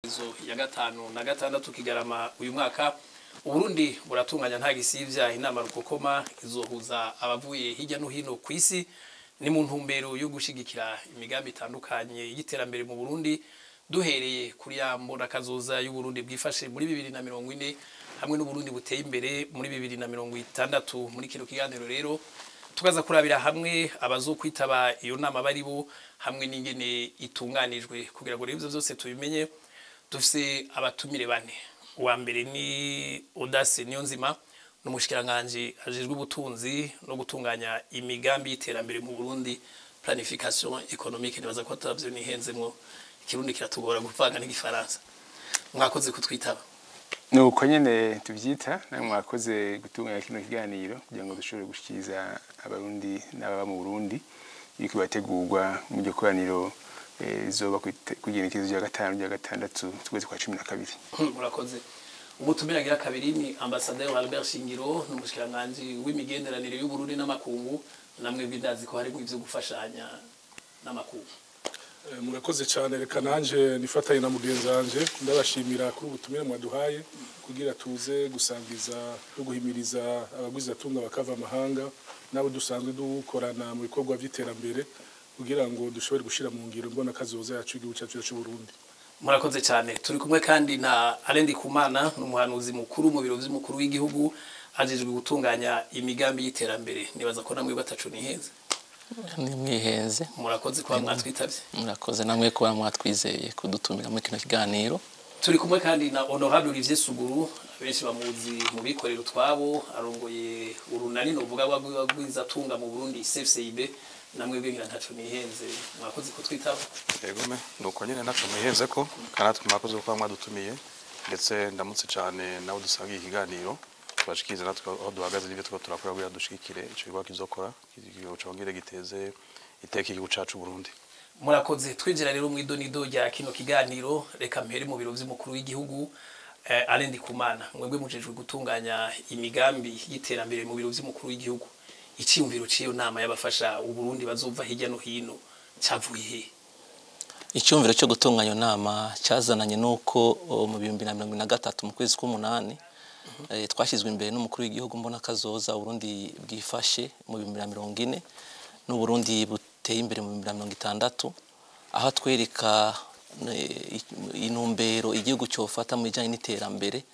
Izo ya gatanu na gatandatu kigarama uyu mwaka, Uburundi buratunganya nta gisivya inama rukokoma izohuza abavuye hirya no hino ku isi. Ni mu ntumbero yo gushigikira imigambi itandukanye y'iterambere mu Burundi, duhereye kuri ya mbonakazoza y'Uburundi bwifashe muri 2040 hamwe n'Uburundi buteye imbere muri 2060. Muri kino kiganiro rero tukaza kurabira hamwe abazokwitaba iyo nama bari bo hamwe n'ingene itunganijwe. Kugira ngo rero ivyo vyose tubimenye, dufise abatumire bane. Uwa mbere ni Audace Niyonzima, n'umushikiranganji ajejwe ubutunzi no gutunganya imigambi y'iterambere mu Burundi, planification économique. Nibaza ko atavyo nihenzemwo, Ikirundi kiratugora guvanga n'Igifaransa. Mwakoze kutwitaba. Nuko nyene tuvyita, namwe mwakoze gutunganya kino kiganiro kugira ngo dushobore gushikiriza Abarundi n'ababa mu Burundi ibiko bategurwa mu iryo koraniro rizoba kw'igenekerezo rya gatanu, rya gatandatu z'ukwezi kwa 12. Murakoze. Umutumire agira kabiri ni Ambassadeur Albert Shingiro, n'umushikiranganji w'imigenderanire y'Uburundi n'amakungu. Namwe bw'indazi ko harimo ivyo gufashanya n'amakungu. Murakoze cyane. Reka nanje nifatanye na mugenzi wanje ndabashimira kuri ubutumire mwaduhaye kugira tuze gusangiza no guhimiriza abagwizatunga bakava amahanga n'abo dusanzwe dukorana mu bikorwa by'iterambere kugira ngo dushobore gushira mu ngiro mbona kazoza yacu, igihugu cyacu cy'u Burundi. Murakoze cyane. Turi kumwe kandi na Alain Ndikumana, n'umuhanuzi mukuru mu biro vy'umukuru w'igihugu, ajejwe gutunganya imigambi y'iterambere. Nibaza ko namwe batacu nihenze. Nimwihenze. Murakoze kuba mwatwitavye. Murakoze namwe kuba mwatwizeye kudutumira muri kino kiganiro. Turi kumwe kandi na Honorable Olivier Suguru, benshi bamuzi mu bikorera utwabo, arongoye urunani novuga rw'abagwizatunga mu Burundi, CFCIB. Namwe bwingira ntaco nihenze, mwakoze kutwitaba. Yego me, nuko nyene ntaco mwihenze ko kandi natwe mwakoze kuba mwadutumiye, ndetse ndamutse cyane nawe dusangiye ikiganiro, tubashikirize natwe aho duhagaze n'ibyo turiko turakora kugira dushigikire ico gikorwa kizokora congere giteze iteka igihugu cacu Burundi. Murakoze. Twinjira rero mu idonido rya kino kiganiro, reka mpere mu biro vy'umukuru w'igihugu. Alain Ndikumana, mwebwe mujejwe gutunganya imigambi y'iterambere mu biro vy'umukuru w'igihugu, iciyumviro c'iyo nama y'abafasha Uburundi bazova hirya no hino cavuye he? Icyumviro cyo gutunganya iyo nama cyazananye n'uko mu 2023 mu kwezi k'umunani twashyizwe imbere n'umukuru w'igihugu mbona kazoza Uburundi bwifashe mu 2040 n'Uburundi buteye imbere mu 2060, aho atwereka intumbero igihugu cyofata mu bijyanye n'iterambere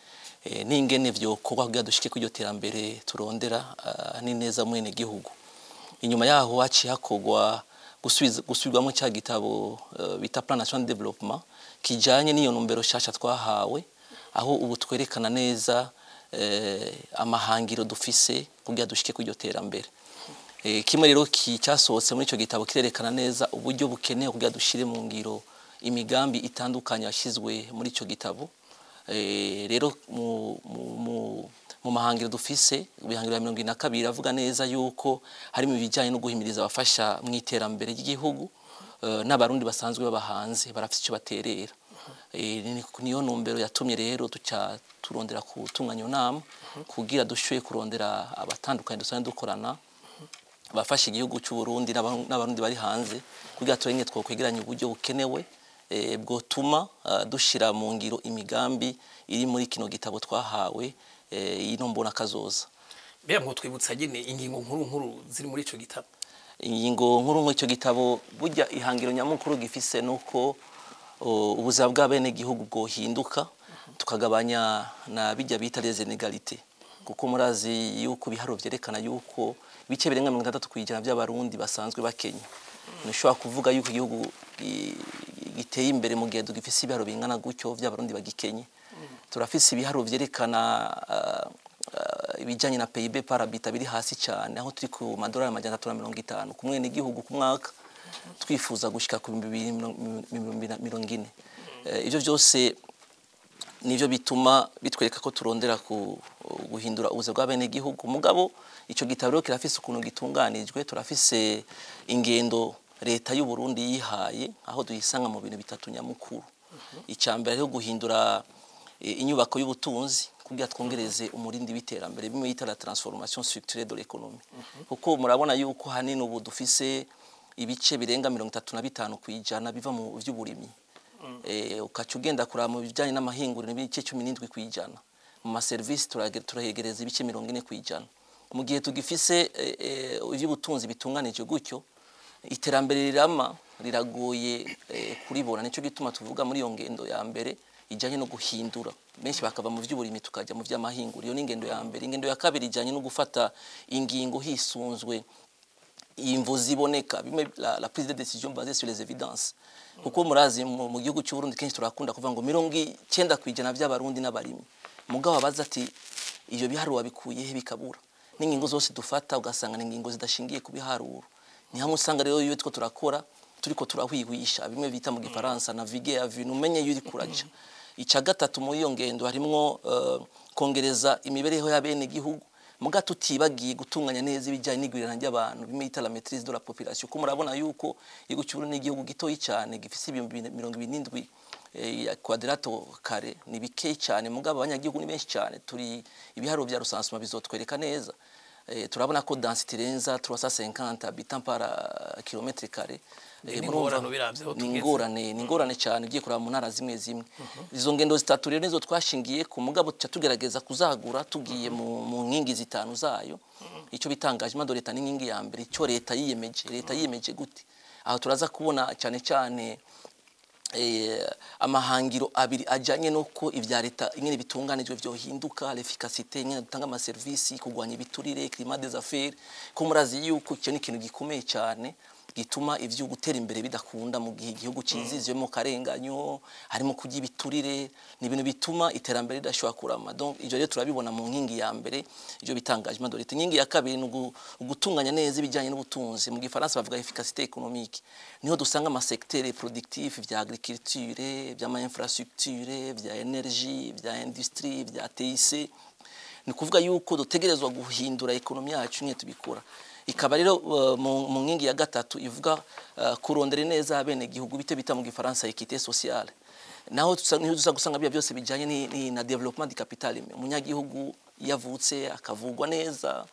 n'ingene vyokorwa kugira dushike kuri iryo terambere turondera n'ineza mwene gihugu. Inyuma yaho haciye hakorwa gusubirwamo cya gitabo bita Plan National de Développement kijanye n'iyo ntumbero shasha twahawe, aho ubu twerekana neza amahangiro dufise kugira dushike kuri iryo terambere. Kimwe rero cyasohotse muri ico gitabo kirerekana neza uburyo bukenewe kugira dushire mu ngiro imigambi itandukanye yashyizwe muri ico gitabo. Rero mu mahangiro dufise, ibihangiro ya 72 avuga neza yuko harimo ibijyanye no guhimiriza abafasha mu iterambere ry'igihugu n'Abarundi basanzwe baba hanze barafite icyo baterera. Niyo ntumbero yatumye rero duca turondera gutunganya iyo nama kugira dushoboye kurondera abatandukanye dusanzwe dukorana bafasha igihugu cy'u Burundi n'Abarundi bari hanze, kugira turenge twokwegeranya uburyo bukenewe bwotuma dushira mu ngiro imigambi iri muri kino gitabo twahawe, ino mbona kazoza. Mbega mwotwibutsa nyene ingingo nkuru nkuru ziri muri ico gitabo? Ingingo nkuru muri ico gitabo, burya ihangiro nyamukuru gifise nuko ubuzima bw'abene gihugu bwohinduka, tukagabanya na bijya bita les inégalités, kuko murazi yuko ibiharuro vyerekana yuko ibice birenga 60% by'Abarundi basanzwe bakenya. Ntushobora kuvuga yuko igihugu giteye imbere mu gihe tugifise ibiharuro bingana gutyo by'Abarundi bagikenye. Turafise ibiharuro vyerekana ibijyanye na PIB par habitant biri hasi cyane, aho turi ku madolari 350 ku mwene gihugu ku mwaka, twifuza gushika ku 2040. Ivyo byose nivyo bituma bitwereka ko turondera ku guhindura ubuzima bw'abene gihugu. Mugabo ico gitabo rero kirafise ukuntu gitunganijwe, turafise ingendo leta y'u Burundi yihaye, aho duhisanga mu bintu bitatu nyamukuru. Icya mbere rero, guhindura inyubako y'ubutunzi kugira twongereze umurindi w'iterambere, bimwe yita la transformation structurelle de l'économie, kuko murabona yuko hanini ubu dufise ibice birenga 35% biva mu vy'uburimyi. Ukaca ugenda kuraba mu bijyanye n'amahinguriro, ibice 17%. Mu maserivisi turahegereza ibice 40%. Mu gihe tugifise iby'ubutunzi bitunganije gutyo, iterambere rirama riragoye kuribona. Nicyo gituma tuvuga muri iyo ngendo ya mbere ijyanye no guhindura, benshi bakava mu by'uburimyi tukajya mu by'amahinguriro. Iyo ni ingendo ya mbere. Ingendo ya kabiri ijyanye no gufata ingingo hisunzwe imvo ziboneka, bimwe la prise de décision basée sur les évidences, kuko murazi mu gihugu cy'u Burundi kenshi turakunda kuvuga ngo 90% by'abarundi n'abarimyi, mugabo abaza ati iyo biharuro wabikuye he, bikabura. N'ingingo zose dufata ugasanga ni ingingo zidashingiye ku biharuro. Ni hamwe usanga rero iyo two turakora turiko turahwihwisha, bimwe bita mu gifaransa naviguer à vue, numenye iyo uriko uraja. Ica gatatu muri iyo ngendo harimwo kongereza imibereho y'abene gihugu, muga tutibagiye gutunganya neza ibijyanye n'igwirirana ry'abantu, bimwe bita la maîtrise de la population, ko murabona yuko igihugu cy'u Burundi ni igihugu gitoyi cyane, gifise 27 000 ya quadrato carré, ni bike cyane, mugabo abanyagihugu ni benshi cyane. Turi ibiharuro bya recensement bizotwereka neza. Turabona ko densité irenza 350 habitants par kilomètre carré. Ni ingorane ubiravye aho Ni tugeze. ingorane, ni ingorane cyane ugiye kuraba mu ntara zimwe zimwe. Izo ngendo zitatu rero nizo twashingiye ku, mugabo tuca tugerageza kuzagura tugiye mu nkingi zitanu zayo. Icyo bita engagement de l'État ni inkingi ya mbere, icyo leta yiyemeje. Leta yiyemeje gute? Aho turaza kubona cyane cyane amahangiro abiri ajanye nuko ivya leta ingene bitunganijwe vyohinduka, l'efficacité, ingene dutanga amaserivisi, kurwanya ibiturire, climat des affaires, ko murazi yuko icyo ni ikintu gikomeye cyane gituma ivyo gutera imbere bidakunda. Mu gihe igihugu cizizwemo karenganyo, harimo kurya ibiturire, ni ibintu bituma iterambere ridashobora kurama. Donc ivyo rero turabibona mu nkingi ya mbere, ivyo bita engagement de l'État. Inkingi ya kabiri ni ugutunganya neza ibijyanye n'ubutunzi, mu gifaransa bavuga efficacité économique. Niho dusanga amasecteur productif, vya agriculture, vy'ama infrastructure, vya énergie, vya industrie, vya TIC. Ni kuvuga yuko dutegerezwa guhindura économie yacu nyine tubikora. Ikaba rero mu nkingi ya gatatu ivuga kurondera neza abene gihugu, bite bita mu gifaransa équité sociale. Naho niho tuza gusanga bya byose bijanye na développement du capital humain. Umunyagihugu yavutse akavugwa neza,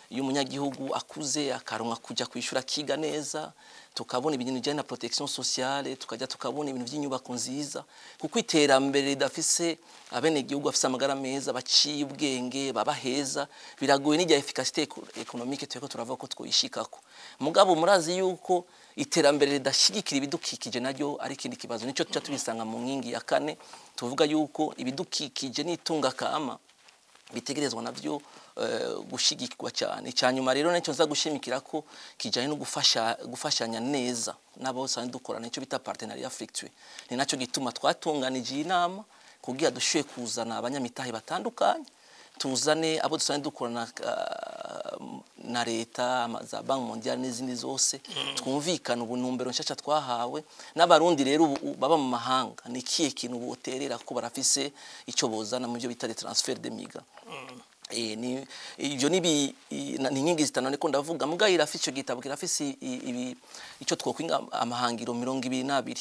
iyo umunyagihugu akuze akaronka kujya kwishura akiga neza, tukabona ibintu bijyanye na protection sociale, tukajya tukabona ibintu by'inyubako nziza, kuko iterambere ridafise abenegihugu bafise amagara meza, baciye ubwenge, baba heza, biragoye n'irya efficacité économique turiko turavuga ko twoyishikako. Mugabo murazi yuko iterambere ridashigikira ibidukikije naryo ari ikindi kibazo. Nico tuca tubisanga mu nkingi ya kane, tuvuga yuko ibidukikije n'itunga kama bitegerezwa navyo gushigikirwa cyane. Icyanyuma rero nicyo nza gushimikira ko kijanye no gufasha, gufashanya neza n'abo usanzwe dukorana, nicyo bita partenariat fructueux. Ni nacyo gituma twatunganije iyi nama kugira dushoboye kuzana abanyamitahe batandukanye, tuzane abo dusanzwe dukorana na leta, za Banque mondiale n'izindi zose, twumvikana ubu ntumbero nshasha twahawe n'abarundi. Rero ubu baba mu mahanga ni ikihe kintu boterera, ko barafise icyo bozana mu byo bita les transferts de migrants. Ni ibyo ni inkingi zitanu niko ndavuga, muga irafise icyo gitabo kirafise ibi icyo twokwinga amahangiro 22.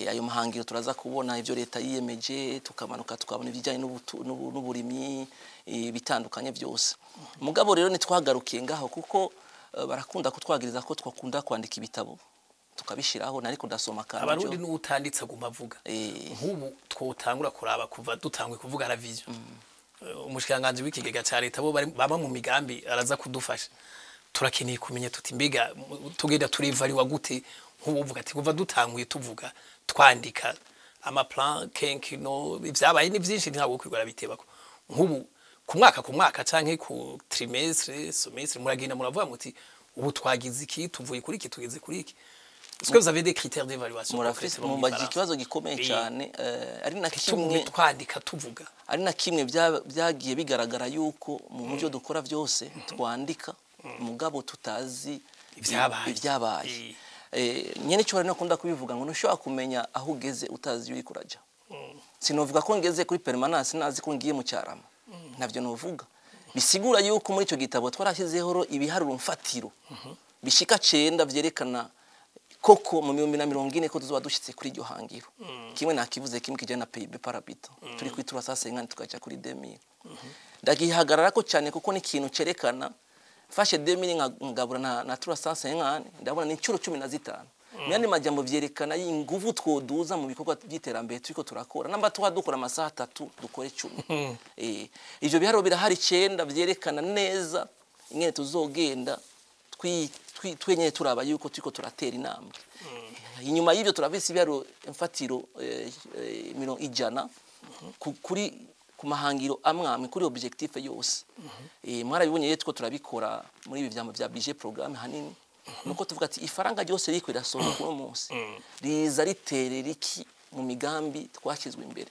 Ayo mahangiro turaza kubona ivyo leta yiyemeje, tukamanuka tukabona ibijyanye n'uburimyi, bitandukanye byose. Mugabo rero ntitwagarukiye ngaho, kuko barakunda kutwagiriza ko twakunda kwandika ibitabo tukabishiraho, nariko ndasoma kandi Abarundi n'utanditse aguma avuga. Nk'ubu twotangura kuraba kuva dutangwe kuvuga la vision, umushikiranganji w'ikigega ca leta, bo baba mu migambi araza kudufasha. Turakeneye kumenya tuti mbega tugenda turivariwa gute? Nk'ubu uvuga ati kuva dutanguye tuvuga, twandika ama plan quinquennaux, ivyabaye ni vyinshi, ntabwo kwigora bitebako. Nk'ubu ku mwaka ku mwaka canke ku trimestre, semestre, muragenda muravuga muti ubu twagize iki, tuvuye kuri iki, tugeze kuri iki? Est-ce que vous avez des critères d'évaluation Murafise concrètement mu mumbaje Gifaransa? ikibazo gikomeye cyane, ari na Tugume kimwe twandika tuvuga. Ari na kimwe byagiye bigaragara yuko mu byo dukora byose twandika, mugabo tutazi Ivyabaye. Ivyabaye. Nyene cyo nakunda kubivuga ngo ntushobora kumenya aho ugeze utazi iyo uriko uraja. Sinovuga ko ngeze kuri permanence nazi ko ngiye mu cyarama, ntavyo novuga. Bisigura yuko muri icyo gitabo twarashyizeho ibiharuro mfatiro bishika 9 vyerekana koko mu 2040 ko tuzoba dushitse kuri iryo hangiro. Kimwe nakivuze, kimwe kijana na PIB par habitant, turi kuri 350 tukaja kuri 2000. Ndagihagarara ko cyane kuko ni ikintu cerekana, mfashe 2000 nkagabura na 350, ndabona ni inshuro 15. Myandi majambo vyerekana inguvu twoduza mu bikorwa by'iterambere turiko turakora. Namba tuha dukora amasaha 3 dukore 10. Ivyo biharuro birahari 9 vyerekana neza ingene tuzogenda twenyene turaba yuko turiko turatera intambwe. Inyuma y'ivyo turafise ibiharuro mfatiro 100 kuri ku mahangiro amwamwe kuri objectif yose. Mwarabibonye rero turabikora muri ibi vyama vya budget programme hanini. Nuko tuvuga ati ifaranga ryose riko rirasohoka uno munsi riza riterera iki mu migambi twashyizwe imbere.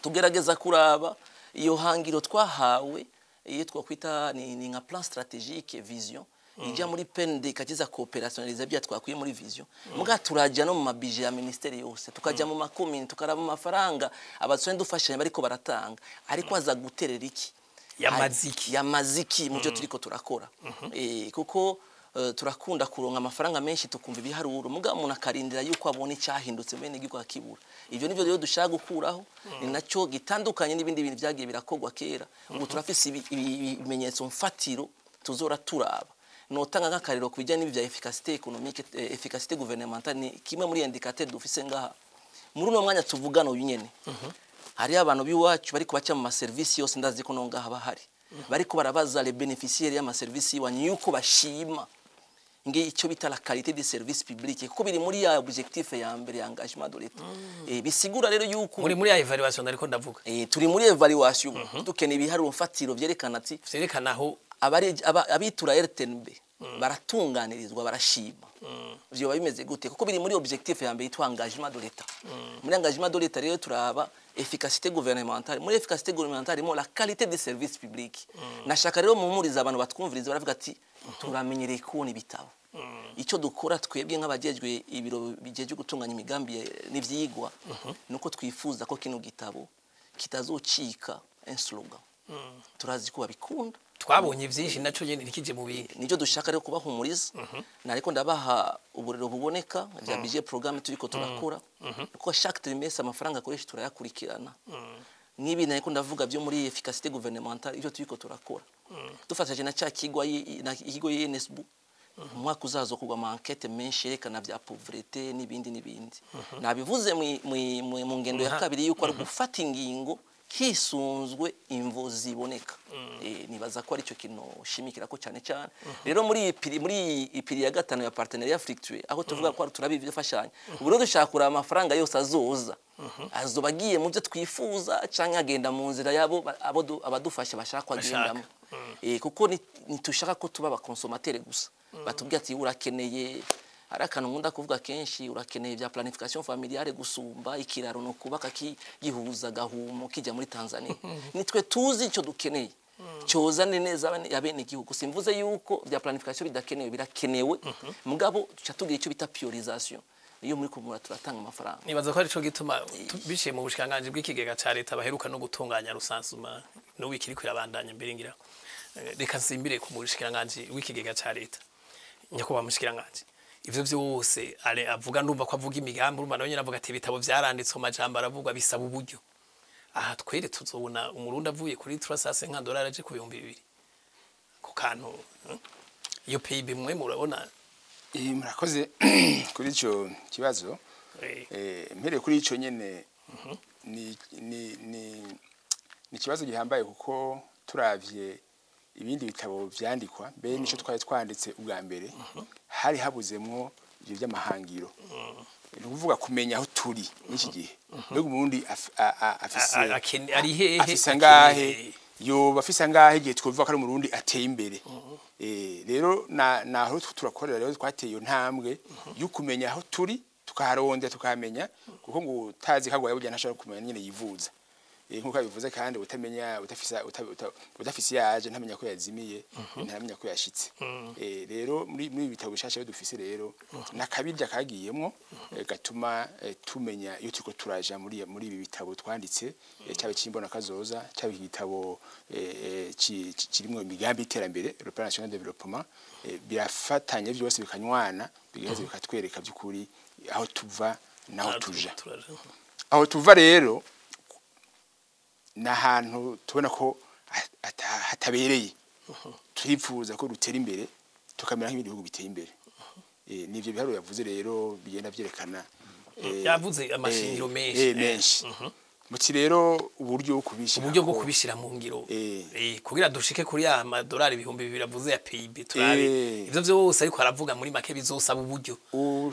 Tugerageza kuraba iyo hangiro twahawe, iyo twakwita ni nka plan stratégique vision ijya muri PND ikagiza coopérationnaliser bya twakwiye muri vision. Muga turajya no mu mabije ya ministeri yose, tukajya mu makomine, tukaraba amafaranga abatswe ndufashanya bariko baratanga, ariko aza guterera iki yamaziki yamaziki mu byo turiko turakora. Kuko turakunda kuronka amafaranga menshi tukumva ibiharuro, muga umuntu akarindira yuko abona icyahindutse mwene gihugu akibura. Ivyo nivyo rero dushaka gukuraho, ni naco gitandukanye n'ibindi bintu byagiye birakogwa kera. Ubu turafise ibimenyetso mfatiro tuzora turaba. Notanga nk'akarero kubijyanye n'ibya efficacité économique, efficacité gouvernementale ni kimwe muri indicateur dufise ngaha muri uno mwanya tuvugana uyu nyene. Hari abantu biwacu bariko baca mu maserivisi yose, ndazi ko no ngaha bahari bariko barabaza les bénéficiaires y'amaserivisi iwanyu yuko bashima nge icyo bita la qualité des services publics, kuko biri muri ya objectif ya mbere ya engagement de l'État. Bisigura rero yuko muri ya evaluation ariko ndavuga. Turi muri evaluation, dukeneye ibiharuro mfatiro vyerekana ati vyerekana aho abitura RTNB baratunganirizwa, barashima. Vyo bimeze gute? Kuko biri muri objectif ya mbere yitwa engagement de l'État. Muri engagement de l'État rero turaba efficacité gouvernementale. Muri efficacité gouvernementale harimo la qualité des services publics. Nashaka rero muhumuriza abantu batwumviriza baravuga ati turamenyereye kubona ibitabo. Icyo dukora twebwe nk'abajejwe ibiro bijeje gutunganya imigambi n'ivyigwa, nuko twifuza ko kino gitabo kitazocika un slogan. Turazi ko babikunda, twabonye vyinshi naco nyene ntikije mu bindi. Nivyo dushaka rero kubahumuriza. Nariko ndabaha uburero buboneka vya budget programme turiko turakora, kuko chaque trimestre amafaranga akoresha turayakurikirana. Nk'ibi nariko ndavuga byo muri efficacité gouvernementale, ivyo turiko turakora dufatanyije na cya kigo ikigo INSB, umwaka uzazo kugwa ama enquête menshi yerekana vya pauvreté n'ibindi n'ibindi. Nabivuze mu ngendo ya kabiri yuko ari gufata ingingo hisunzwe imvo ziboneka. Nibaza ko ari cyo kintu shimikira ko cyane cyane. Rero muri ipiri ya gatanu ya partenariat fructueux, aho tuvuga ko turabifashanya, ubu rero dushaka kuraba amafaranga yose azoza azobagiye mu byo twifuza canke agenda mu nzira yabo abadufasha bashaka kwagendamo. Kuko nitushaka ko tuba abaconsommateur gusa. Batubwira ati urakeneye, hari akantu nkunda kuvuga kenshi, urakeneye bya planification familiale gusumba ikiraro no kubaka gihuza gahumo kijya muri Tanzania. Nitwe tuzi icyo dukeneye cyozane neza abene gihugu. Simvuze yuko bya planification bidakenewe, birakenewe, mugabo tuca tugira icyo bita priorisation. Iyo muri kumura turatanga amafaranga. Nibaza ko ari cyo gituma biciye mu bushikanganje bw'ikigega ca leta baheruka no gutunganya rusansuma no wikiri kwirabandanya mbere ngira. Reka nsimbire ku mushikanganje w'ikigega ca leta. Nyakuba mushikanganje, ivyo vyose ale avuga, ndumva ko avuga imigambi, urumva nawe nyine avuga ati ibitabo vyaranditswe, amajambo aravugwa, bisaba uburyo. Aha twere tuzobona umurundi avuye kuri 350 dollars aje ku 2000 ku kantu iyo PIB mwe murabona. Murakoze kuri ico kibazo. Mpereye kuri ico nyene, ni ikibazo gihambaye, kuko turavye ibindi bitabo vyandikwa mbere nico twari twanditse ubwa mbere, hari habuzemwo ivyo vy'amahangiro. Ni ukuvuga kumenya aho turi n'iki gihe. Mbega umurundi afise ari hehe, afise angahe, yoba afise angahe igihe twovuga ko ari umurundi ateye imbere. Rero naho turakorera rero twateye iyo ntambwe yo kumenya aho turi, tukaharondera tukahamenya, kuko ngo utazi kagwaye burya ntashobora kumenya nyene yivuza. Nkuko abivuze, kandi utamenya udafise yaje ntamenya ko yazimiye, ntamenya ko yashitse. Rero muri ibi bitabo bishasha dufise rero nakabirya kagiyemwo, gatuma tumenya iyo turiko turaja muri ibi bitabo twanditse, cyabe cimbona kazoza, cyabe igitabo kirimwo imigambi y'iterambere, le plan national de développement, birafatanye byose bikanywana, bigaheza bikatwereka by'ukuri aho tuva naho tuja. Aho tuva rero nahantu tubona ko hatabereye, turifuza ko dutera imbere tukamera nk'ibindi bihugu biteye imbere. Nivyo biharuro yavuze rero bigenda vyerekana. Yavuze amashingiro menshi. Menshi. Muti rero uburyo bwo kubishira, uburyo bwo kubishira mu ngiro, kugira dushike kuri ya madolari 2000 avuze ya PIB, turabe ivyo vyose ariko aravuga muri make bizosaba uburyo.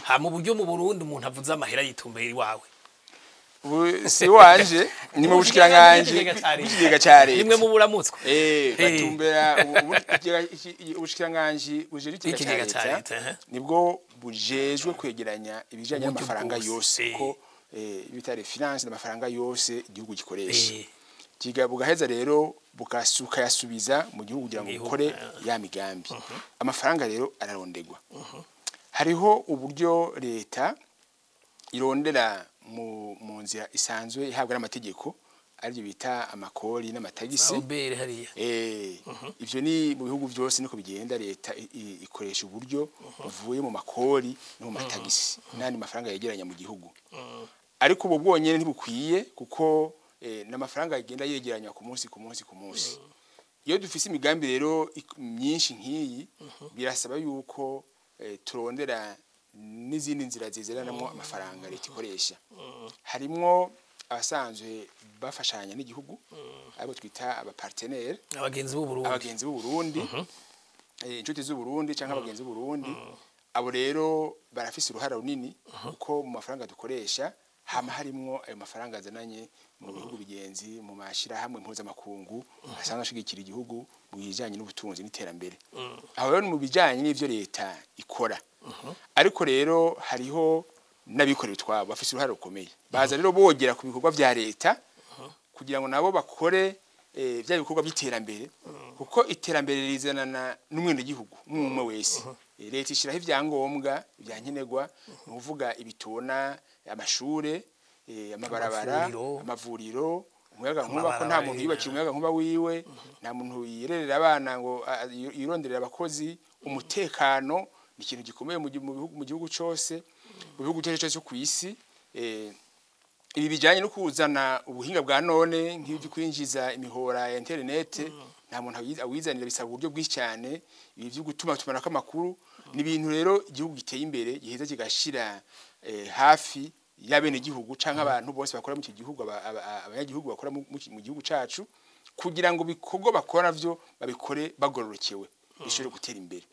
Ha mu buryo mu Burundi umuntu avuze amahera yitumbera iwawe. Si wanje, ni mu bushikiranganji bw'ikigega ca leta. Nimwe mu buramutswe. Batumbera ubushikiranganji bujejwe ikigega ikigega ca ca leta, leta, nibwo bujejwe kwegeranya ibijanye uburyo n'amafaranga bwose, yose, ko ibitare finance n'amafaranga yose igihugu gikoresha. Kiga bugaheza rero bukasuka yasubiza mu gihugu kugira ngo Igihugu, bukore ya migambi. Amafaranga rero ararondegwa. Hariho uburyo leta irondera mu nzira isanzwe ihabwa n'amategeko, aribyo bita amakori n'amatagisi. Obere hariya. Ivyo ni mu bihugu byose niko bigenda. Leta ikoresha uburyo buvuye mu makori no mu matagisi n'andi mafaranga yegeranya mu gihugu, ariko ubu bwonyene ntibukwiye, kuko n'amafaranga agenda yegeranywa ku munsi ku munsi ku munsi. Iyo dufise imigambi rero myinshi nk'iyi, birasaba yuko turondera n'izindi nzira zizeranamo amafaranga leta ikoresha. Harimwo abasanzwe bafashanya n'igihugu, abo twita abapartenaire, abagenzi b'u Burundi. Abagenzi b'u Burundi, inshuti z'u Burundi canke abagenzi b'u Burundi. Abo rero barafise uruhara runini, kuko mu mafaranga dukoresha hama harimwo ayo mafaranga azananye mu bihugu bigenzi, mu mashirahamwe mpuzamakungu asanzwe ashigikira igihugu mu bijanye n'ubutunzi n'iterambere. Aho rero ni mu bijanye n'ivyo leta ikora. Ariko rero hariho n'abikorera utwabo bafise uruhara rukomeye, baza rero bogera ku bikorwa vya leta kugira ngo nabo bakore bya bikorwa by'iterambere, kuko iterambere rizanana n'umwenegihugu umwe wese. Leta ishyiraho ibyangombwa bya nkenerwa, ni ukuvuga ibitona, amashure, amabarabara, amavuriro, amavuriro, umuyaga nkuba, ko nta amabarabara, muntu yiyubakira umuyaga nkuba wiwe, nta muntu yirerera abana ngo yironderera abakozi. Umutekano ni ikintu gikomeye mu gihugu cose, mu bihugu cyose cyo ku isi. Ibi bijyanye no kuzana ubuhinga bwa none, nk'ibyo kwinjiza imihora ya interinete, nta muntu awizanira, bisaba uburyo bwinshi cyane. Ibi byo gutuma tumanako amakuru ni ibintu rero igihugu giteye imbere giheza kigashira hafi y'abenegihugu canke abantu bose bakora mu iki gihugu, abanyagihugu bakora mu gihugu cacu, kugira ngo bikorwa bakora vyo babikore bagororokewe, bishobore gutera imbere.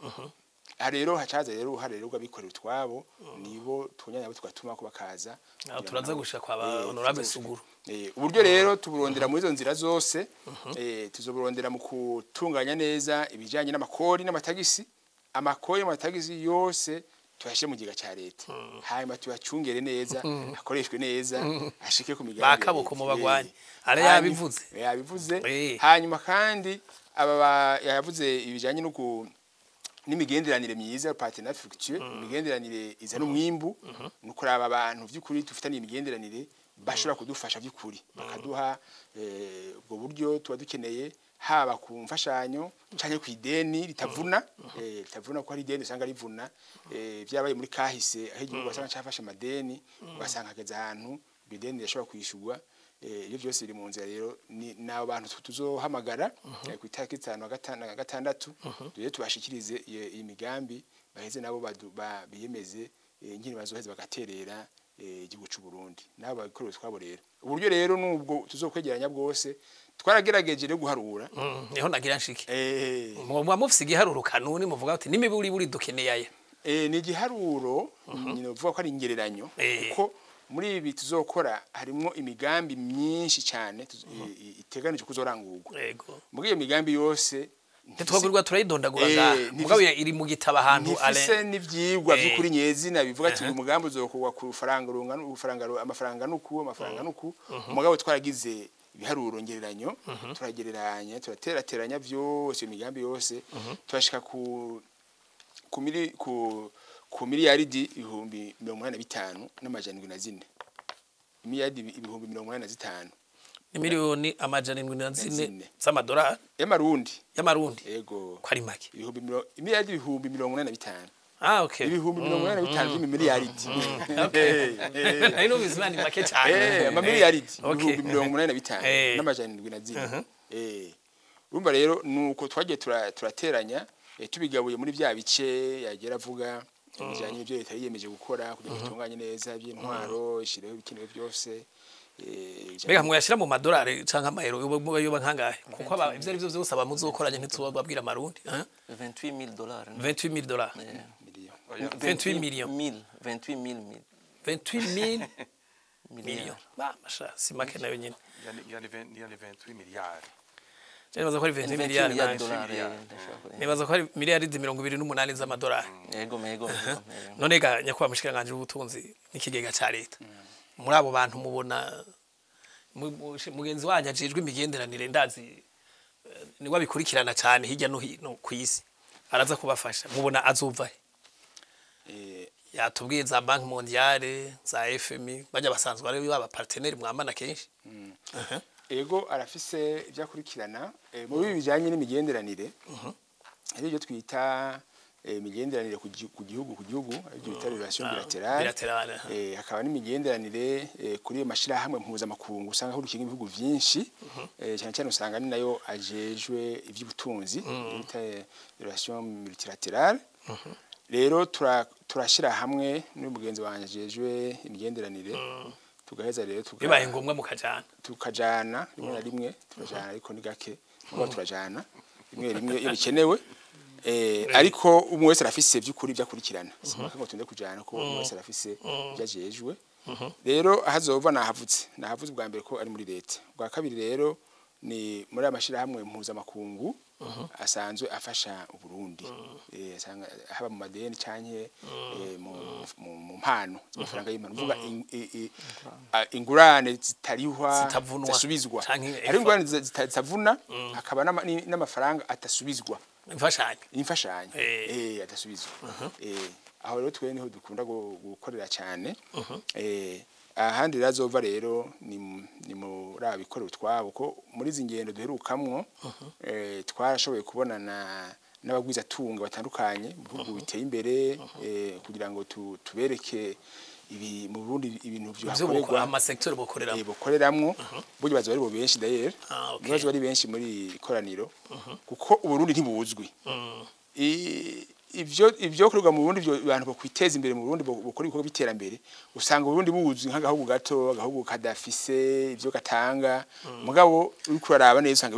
Aha rero hacaza rero uruhare rero rw'abikorera utwabo, nibo tunyanya abo tugatuma ko bakaza. Aho turaza gushika kwa ba honorable Suguru. Uburyo rero tuburondera muri izo nzira zose. Tuzoburondera mu gutunganya neza ibijanye n'amakori n'amatagisi. Amakori n'amatagisi yose tuyashyire mu kigega ca leta, hanyuma tuyacungere neza, akoreshwe neza, ashike ku migambi ya Bakaboko leta. mu bagwanyi. Ara yabivuze. Yabivuze. Hanyuma kandi aba yavuze ibijanye no ku n'imigenderanire myiza, partenariat fructueux, imigenderanire izana umwimbu, ni ukuraba abantu by'ukuri dufitaniye imigenderanire bashobora kudufasha by'ukuri, bakaduha ubwo buryo tuba dukeneye, haba ku mfashanyo canke ku ideni ritavuna, ritavuna, kuko hari ideni usanga rivuna. Byabaye muri kahise aho igihugu wasanga cafashe amadeni, ugasanga hageze ahantu iryo deni rirashobora kwishurwa. Ibyo byose biri mu nzira. Rero ni n'abo bantu tuzohamagara ku itariki 5 na 6, rero tubashikirize iyi migambi, baheze nabo biyemeze ingene bazoheza bagaterera igihugu c'u Burundi nabo babikorera utwabo. Rero uburyo rero nubwo tuzokwegeranya bwose, twaragerageje rero guharura. Niho nagira nshike. Muba mufise igiharuro kanuni muvuga ati n'imiburi buri dukeneye aya? Ni igiharuro nyine uvuga ko ari ingereranyo, kuko muri ibi tuzokora harimwo imigambi myinshi cyane iteganijwe kuzorangurwa. Muri iyo migambi yose Ntitwagurirwa turayidondagura ngaha, mugabo iri mu gitabo ahantu. Ntifise Alain n'ivyigwa vy'ukuri nyezina bivuga ati uyu mugambi uzokorwa ku faranga rungana ufaranga, amafaranga nuku, amafaranga nuku. Mugabo twaragize ibiharuro ngereranyo, turagereranya, turaterateranya vyose, iyo migambi yose, turashika ku miliyaridi 85,704, miliyaridi 85,000. Ni miliyoni 704 zine. Z'amadolari? Y'amarundi. Y'amarundi. Yego. Ko ari make. Miliyaridi 85,000. Ah, okay. 85,000 by'imiliyaridi. Nari numvise imana ni make cyane. Amamiliyaridi 85,704. Urumva rero nuko twagiye turateranya, tubigabuye muri bya bice yagera avuga. Bijanye n'ivyo leta yiyemeje gukora kugira ngo itunganye neza iby'intwaro, ishireho ibikenewe byose. Mbega mwayashira mu madolari canke amayero, yoba nkangahe? Kuko ivyo ari vyo vyose aba muzokoranye ntitubabwira amarundi, eh? 28 000 dollars. 28 000 dollars? Million. 28 millions. 1000, 28 000 mille. 28 000 milliards. Millions ba masha si make nayo nyene. Yani 28 miliyari. Nibaza ko ari 28 28 miliyari milliards nanje. dollars, ndashobora kurenga. Nibaza ko ari miliyaridi 28 z'amadolari. Yego, yego, yego, yego. None ga nyakubahwa mushikiranganji w'ubutunzi n'ikigega ca leta, muri abo bantu mubona mugenzi wanyu ajejwe imigenderanire, ndazi niwe abikurikirana cyane hirya no hino ku isi, araza kubafasha, mubona azova he? Yatubwiye za Banque mondiale, za FMI, bajya basanzwe ari baba partenaire mwamana kenshi. Aha. Ego, arafise ibyo akurikirana mu bibi bijanye n'imigenderanire. Hari ibyo twita imigenderanire ku gihugu, aribyo bita relation bilatérale. Bilatérale, aha. Hakaba n'imigenderanire kuri iyo mashirahamwe mpuzamakungu usanga hurikiye ibihugu vyinshi, cyane cyane usanga ni nayo ajejwe ivy'ubutunzi, bita relation multilatérale. Rero turashira hamwe n'umugenzi wanje ajejwe imigenderanire, tugaheza rero Bibaye ngombwa mukajana? Tukajana rimwe na rimwe, turajana ariko ni gake. Mugabo turajana rimwe rimwe iyo bikenewe. Ariko umwe wese arafise by'ukuri ibyo akurikirana. Simpaka ngo tunde kujana, ko umwe wese arafise ibyo ajejwe. Rero ahazova nahavuze ubwa mbere ko ari muri leta, ubwa kabiri rero ni muri aya mashirahamwe mpuzamakungu asanzwe afasha Uburundi, asanga haba mu madeni canke mu mpano z'amafaranga y'impano, uvuga ingurane zitarihwa, Zitavunwa. zisubizwa. Canke Hari ingurane zitavuna, hakaba n'amafaranga atasubizwa. Imfashanyo. Imfashanyo. Atasubizwa. Aho rero twe niho dukunda gukorera cyane. Ahandi rero azova rero ni muri abikorera utwabo, ko muri izi ngendo duherukamwo twarashoboye kubonana n'abagwizatunga batandukanye mu bihugu biteye imbere, kugira ngo tubereke ibi mu Burundi, ibintu ivyo byohakorerwa. bokora, amasecteur bokoreramo. Bokoreramwo. Burya baza bari bo benshi d'ailleurs. Ah, okay. Baza bari benshi muri ikoraniro kuko Uburundi ntibuzwi. Ivyo korerwa mu Burundi, ivyo abantu bokwiteza imbere mu Burundi, bokora ibikorwa by'iterambere, usanga Uburundi buzwi nk'agahugu gato, agahugu kadafise ivyo gatanga. Mugabo uriko uraraba neza usanga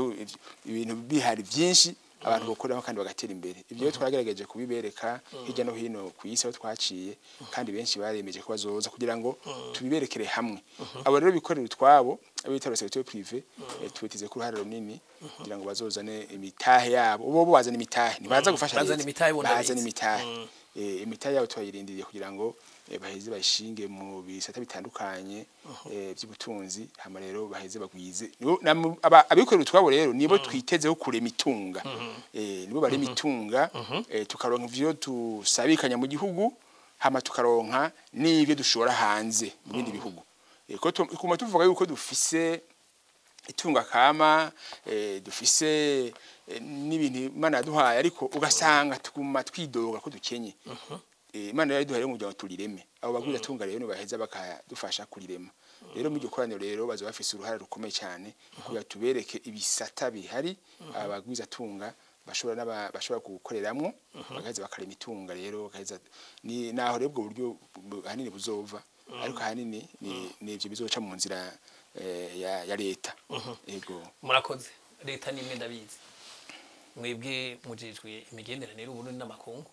ibintu bihari byinshi abantu bokoreraho kandi bagatera imbere. Ivyo rero twagerageje kubibereka hirya no hino ku isi aho twaciye, kandi benshi baremeje ko bazoza kugira ngo tubiberekere hamwe. Abo rero bikorera utwabo, abo bita secteur privé, tubitize ku ruhare runini kugira ngo bazozane imitahe yabo. Bo bazana imitahe, ntibaza gufasha Bazana leta. imitahe bo, ndabizi. Bazana imitahe. Imitahe yabo turayirindiriye kugira ngo baheze bayishinge mu bisata bitandukanye by'ubutunzi, hama rero baheze bagwize. Abikorera utwabo rero nibo twitezeho kurema itunga. Nibo barema itunga, tukaronka ivyo tusabikanya mu gihugu, hama tukaronka n'ivyo dushora hanze mu bindi bihugu. Ko kuma tuvuga yuko dufise itunga kama, dufise n'ibintu Imana yaduhaye, ariko ugasanga tuguma twidoga ko dukenye. Imana yari rero kugira ngo turireme. Abo bagwiza tunga rero baheza bakadufasha kurirema. Rero mu iryo koraniro rero bazoba bafise uruhare rukomeye cyane kugira tubereke ibisata bihari abagwiza tunga bashobora bashobora gukoreramwo, bagaheza bakarema itunga. Rero bagaheza ni naho rero ubwo buryo ahanini buzova, ariko ahanini ni ivyo bizoca mu nzira ya leta, yego. Murakoze. Leta nimwe ndabizi, mwebwe mujejwe imigenderanire y'Uburundi n'amakungu,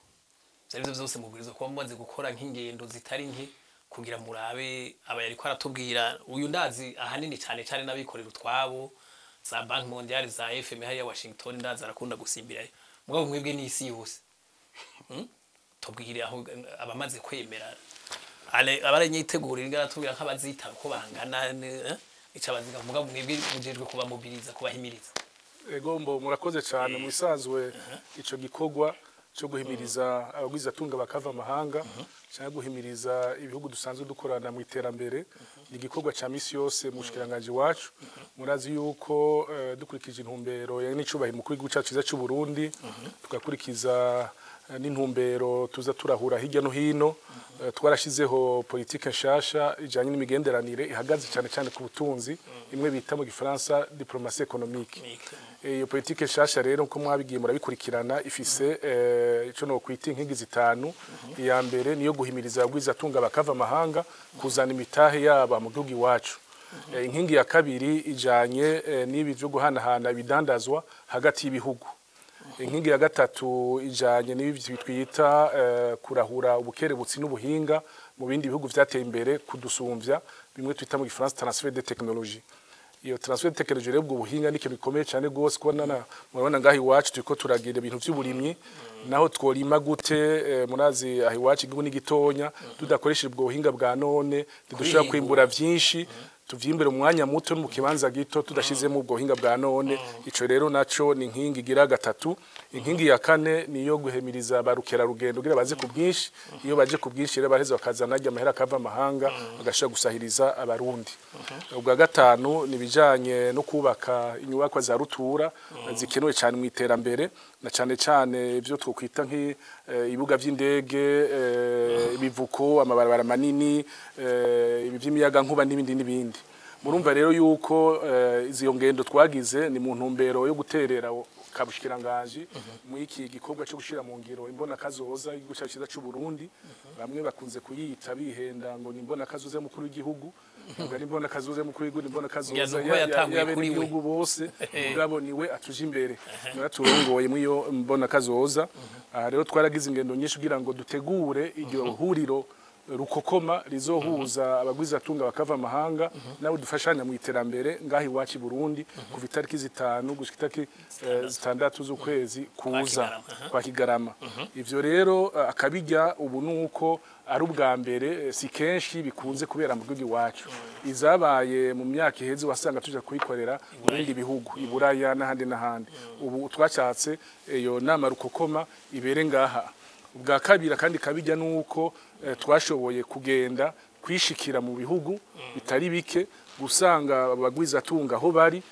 ivyo arivyo vyose mubwirizwa kuba mumaze gukora nk'ingendo zitari nke kugira murabe aba yariko aratubwira uyu. Ndazi ahanini cane cane n'abikorera utwabo, za Banque mondiale, za FMI hariya Washington, ndazi arakunda gusimbirayo. Mugabo mwebwe n'isi yose. Tubwire aho abamaze kwemera abaranyitegurira aratubwira nk'abazitaba ko bangana, ico abaziga. Mugabo mwebwe mujejwe kubamobiliza, kubahimiriza. Ego mbo, murakoze cyane. Mu bisanzwe ico gikorwa cyo guhimiriza abagwizatunga bakava amahanga cyangwa guhimiriza ibihugu dusanzwe dukorana mu iterambere ni igikorwa ca misi yose mu bushikiranganji wacu. Murazi yuko dukurikije intumbero ya n'icubahiro mukuru w'igihugu cyacu cyiza cy'u Burundi, tugakurikiza n'intumbero tuza turahura hirya no hino. Twarashizeho politike nshasha ijanye n'imigenderanire ihagaze cyane cyane ku butunzi, imwe bita mu gifaransa diplomatie économique. Iyo politike nshasha rero, nko mwabigiye murabikurikirana, ifise ico no kwita inkingi zitanu. Iya mbere niyo guhimiriza abagwizatunga bakava amahanga kuzana imitahe yaba mu gihugu iwacu. Inkingi ya kabiri ijanye n'ibi byo guhanahana ibidandazwa hagati y'ibihugu. Inkingi ya gatatu ijanye n'ibi twita kurahura ubukerebutsi n'ubuhinga mu bindi bihugu vyateye imbere kudusumvya, bimwe twita mu gifaransa transfert de technologie. Iyo transfert de technologie rero, ubwo buhinga, ni ikintu gikomeye cyane gose, kubona murabona ngaho iwacu turiko turagira ibintu vy'uburimyi, naho tworima gute, murazi aho iwacu igihugu ni gitonya, tudakoresheje ubwo buhinga bwa none ntidushobora kwimbura vyinshi, tuvyimbure mu mwanya muto no mu kibanza gito, tudashizemo ubwo buhinga bwa none. Ico rero naco ni inkingi igira gatatu. Inkingi ya kane niyo guhemiriza ba rukerarugendo kugira baze ku bwinshi. Iyo baje ku bwinshi rero, baheza bakazana ajya amahera akava amahanga, bagashobora gusahiriza abarundi. Ubwa gatanu ni ibijanye no kubaka inyubakwa za rutura zikenewe cyane mu iterambere, na cyane cyane ibyo twokwita nk'ibibuga by'indege, ibivuko, amabarabara manini, ibi by'imiyagankuba n'ibindi n'ibindi. Murumva rero yuko izo ngendo twagize ni mu ntumbero yo guterera kabushikirangaji mu iki gikorwa cyo gushira mu ngiro imbona kazoza y'igihugu cyacu cyiza cy'u Burundi. Bamwe bakunze kuyita bihenda ngo ni imbona kazoza y'umukuru w'igihugu. Ntabwo ari imbona kazoza y'umukuru w'igihugu, ni imbona kazoza Ngira nuko yatanguye kuri we. y'abenegihugu bose, mugabo niwe atuje imbere, niwe aturongoye muri iyo mbona kazoza. Aha rero twaragize ingendo nyinshi kugira ngo dutegure iryo huriro rukokoma rizohuza abagwizatunga bakava amahanga nabo dufashanya mu iterambere ngaho iwacu i Burundi, kuva itariki 5 gushika itariki 6 z'ukwezi kuza Kigarama, aha. kwa Kigarama. Ivyo rero akabijya ubu nuko ari ubwa mbere, si kenshi bikunze kubera mu gihugu iwacu. Izabaye mu myaka iheze wasanga tuja kuyikorera mu bindi bihugu, i Buraya n'ahandi n'ahandi. Ubu twashatse iyo nama rukokoma ibere ngaha. Ubwa kabiri kandi kabijya nuko twashoboye kugenda kwishikira mu bihugu bitari bike, gusanga abagwizatunga aho bari,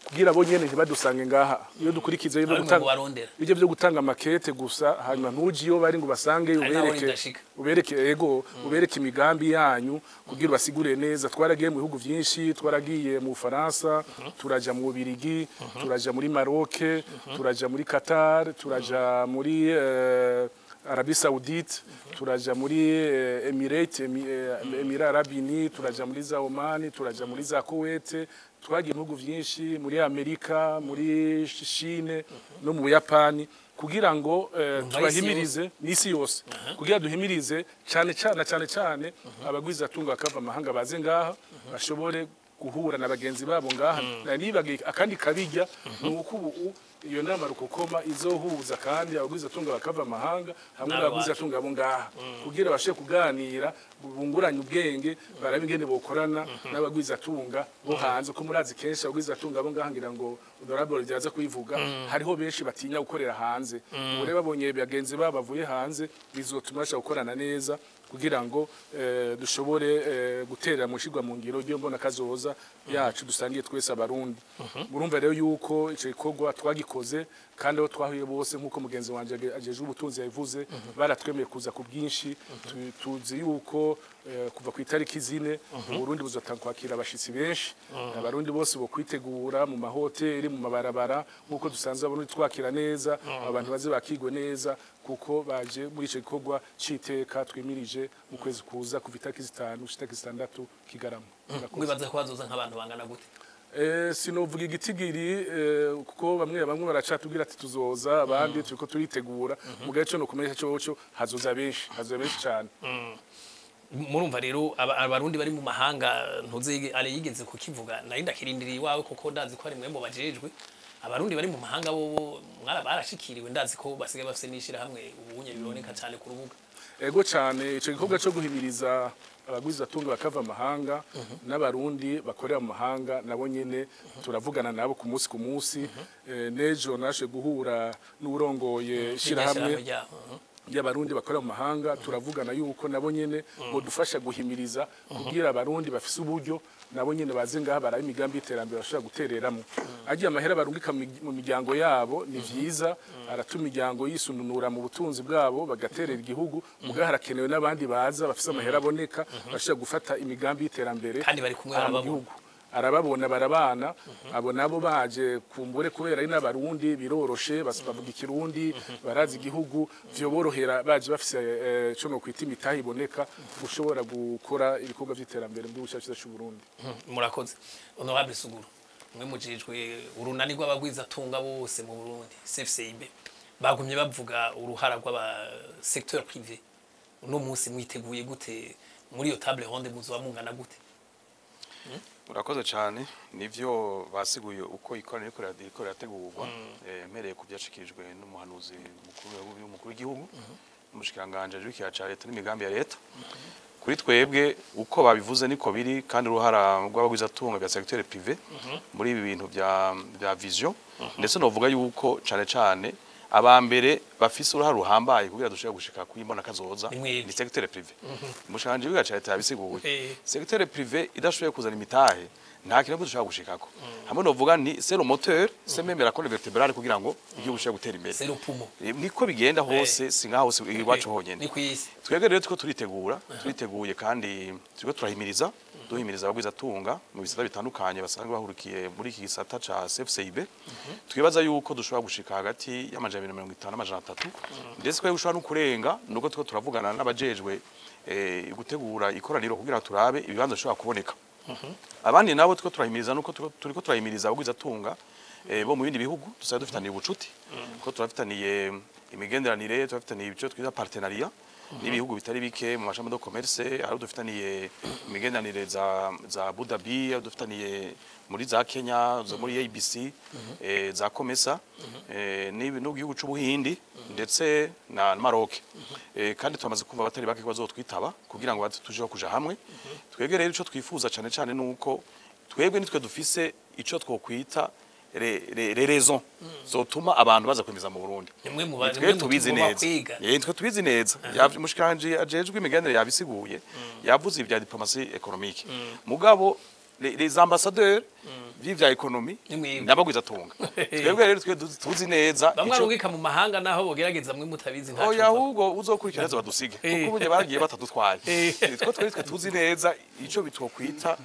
kugira bo nyene ntibadusange ngaha. Iyo dukurikiza ibyo Ari mwe gutanga mubarondera. ibyo byo gutanga makete gusa, hanyuma ntuje iyo bari ngo basange, Hari n'aho ubereke ridashika. ubereke, ego, ubereke imigambi yanyu kugira basigure neza. Twaragiye mu bihugu byinshi, twaragiye mu Faransa, turaja mu Bubiligi, turaja muri Maroc, turaja muri Qatar, turaja muri Arabie Saoudite, turaja muri Emirates, Emirats Arabes Unis, turaja muri za Oman, turaja muri za Kuwait. Twagiye mu bihugu byinshi, muri Amerika, muri Chine no mu Buyapani, kugira ngo Numva isi tubahimirize n'isi yose, kugira duhimirize cyane cyane cyane cyane abagwizatunga bakava amahanga baze ngaha, bashobore guhura na bagenzi babo ngaha. Na nibagiye akandi kabijya, ni uko ubu iyo nama rukokoma izohuza kandi abagwizatunga bakava amahanga hamwe N'abacu. n'abagwizatunga bo ngaha, kugira bashe kuganira, bunguranye ubwenge, barabe ingene bokorana n'abagwizatunga bo hanze. Ko murazi kenshi abagwizatunga bo ngaha, ngira ngo honorable byaza kubivuga, hariho benshi batinya gukorera hanze. Ubu rero babonye bagenzi babo bavuye hanze, bizotuma basha gukorana neza kugira ngo dushobore guterera mu shigwa mu ngiro ryo mbona kazoza yacu dusangiye twese abarundi. Murumva rero yuko ico gikorwa twagikoze, kandi aho twahuye bose, nk'uko mugenzi wanje ajejwe ubutunzi yabivuze, baratwemeye kuza ku bwinshi. Tuzi yuko kuva ku itariki 4 Uburundi buzotanga kwakira abashitsi benshi. Abarundi bose bo kwitegura mu mahoteli, mu mabarabara, nk'uko dusanzwe abarundi twakira neza abantu, baze bakigwe neza kuko baje muri ico gikorwa c'iteka twimirije mu kwezi kuza, kuva itariki 5 gushika itariki 6 Kigarama. Murakoze. Mwibaza ko hazoza nk'abantu bangana gute? Sinovuga igitigiri, kuko bamwe bamwe baracatubwira ati tuzoza, abandi turiko turitegura. Mugabe cyo no kumenya cyo hazoza benshi, hazoza benshi cyane. Murumva rero abarundi bari mu mahanga, ntuzi ari yigeze kukivuga, nari ndakirindiriye iwawe kuko ndazi ko ari mwe mu bajejwe abarundi bari mu mahanga. Bo mwara barashikiriwe, ndazi ko basigaye bafise n'ishirahamwe ubunye biboneka cyane ku rubuga. Ego cyane, ico gikorwa cyo guhimiriza abagwizatunga bakava amahanga n'abarundi bakorera mu mahanga nabo nyene turavugana nabo ku munsi ku munsi. Nejo nashe guhura n'urongoye ishirahamwe ryabo. y'abarundi bakora mu mahanga, turavugana yuko nabo nyene bodufasha guhimiriza kugira abarundi bafise uburyo nabo nyene baze ngaha barabe imigambi y'iterambere bashobora gutereramo. Agiye amahera barungika mu miryango yabo ni vyiza, aratuma imiryango yisununura mu butunzi bwabo, bagaterera igihugu. Mugaha harakenewe n'abandi baza bafise amahera aboneka, bashobora gufata imigambi y'iterambere Kandi bari kumwe, aha mu arababona. gihugu. Arababona, barabana. Abo nabo baje kumbure kubera ari n'abarundi, biroroshe, bavuga ikirundi, barazi igihugu, vyoborohera baje bafise ico no kwita imitahe iboneka gushobora gukora ibikorwa vy'iterambere mu gihugu cyacu cy'u Burundi. Murakoze, honorable Suguru. Mwe mujejwe urunani rw'abagwizatunga bose mu Burundi, CFCIB. Bagumye bavuga uruhara rw'aba secteur privé. Uno munsi mwiteguye gute muri iyo table ronde? Muzoba mungana gute? Murakoze cyane. Nivyo, basiguye uko ikoraniro riko rirategurwa. Mpereye ku byashikirijwe n'umuhanuzi mukuru w'umukuru w'igihugu n'umushikiranganje w'ikigega ca leta n'imigambi ya leta. Kuri twebwe, uko babivuze niko biri, kandi uruhara rw'abagwizatunga bya secteur privé muri ibi bintu bya vision, ndetse novuga yuko cane cane abambere bafise uruhara ruhambaye kugira dushobore gushika kuri imbona kazoza Ni mwebwe. ni secteur privé. Umushikiranganje w'ikigega ca leta yabisiguye. Secteur privé idashoboye kuzana imitahe, nta kintu dushobora gushikako. Hamwe novuga nti c'est le moteur, c'est même la colonne vertébrale kugira ngo igihugu gishobore gutera imbere. C'est le poumon. Niko bigenda hose, si nkaho hose iwacu honyene. Ni kwisi. Twebwe rero turiko turitegura, turiteguye, kandi turiko turahimiriza, duhimiriza abagwizatunga mu bisata bitandukanye basanzwe bahurikiye muri iki gisata ca CFCIB. Twibaza yuko dushobora gushika hagati y'250 n'300, ndetse ko ushobora no kurenga, nuko turiko turavugana n'abajejwe gutegura ikoraniro kugira turabe ibibanza bishobora kuboneka. Abandi nabo turiko turahimiriza, nuko turiko turahimiriza abagwizatunga bo mu bindi bihugu dusanzwe dufitaniye ubucuti, kuko turafitaniye imigenderanire, turafitaniye ibyo twita partenariat n'ibihugu bitari bike mu ma chambres de commerce. Aho dufitaniye imigenderanire za Abu Dhabi, aho dufitaniye muri za Kenya, zo muri ABC, za Comesa, n'igihugu c'Ubuhindi ndetse na Maroc. Kandi turamaze kumva abatari bake ko bazotwitaba kugira ngo baze tujeho kuja hamwe. Twebwe rero ico twifuza cane cane nuko twebwe nitwe dufise ico twokwita les raisons zotuma abantu baza kwemeza mu Burundi. Nimwe mu Twe tubizi neza. kwiga. Twe tubizi neza. Umushikiranganje ajejwe imigenderanire yabisiguye, yavuze ibya diplomatie économique. Mugabo les ambassadeurs vy'ivya économie Ni mwebwe. n'abagwizatunga. Twebwe rero twe tuzi neza Bamwe arungika mu mahanga, naho bogerageza, mwe mutabizi ntaco. Oya, ahubwo uzokurikira neza badusige, kuko ubu bagiye batadutwaye. Twe tuzi neza ico bitwokwita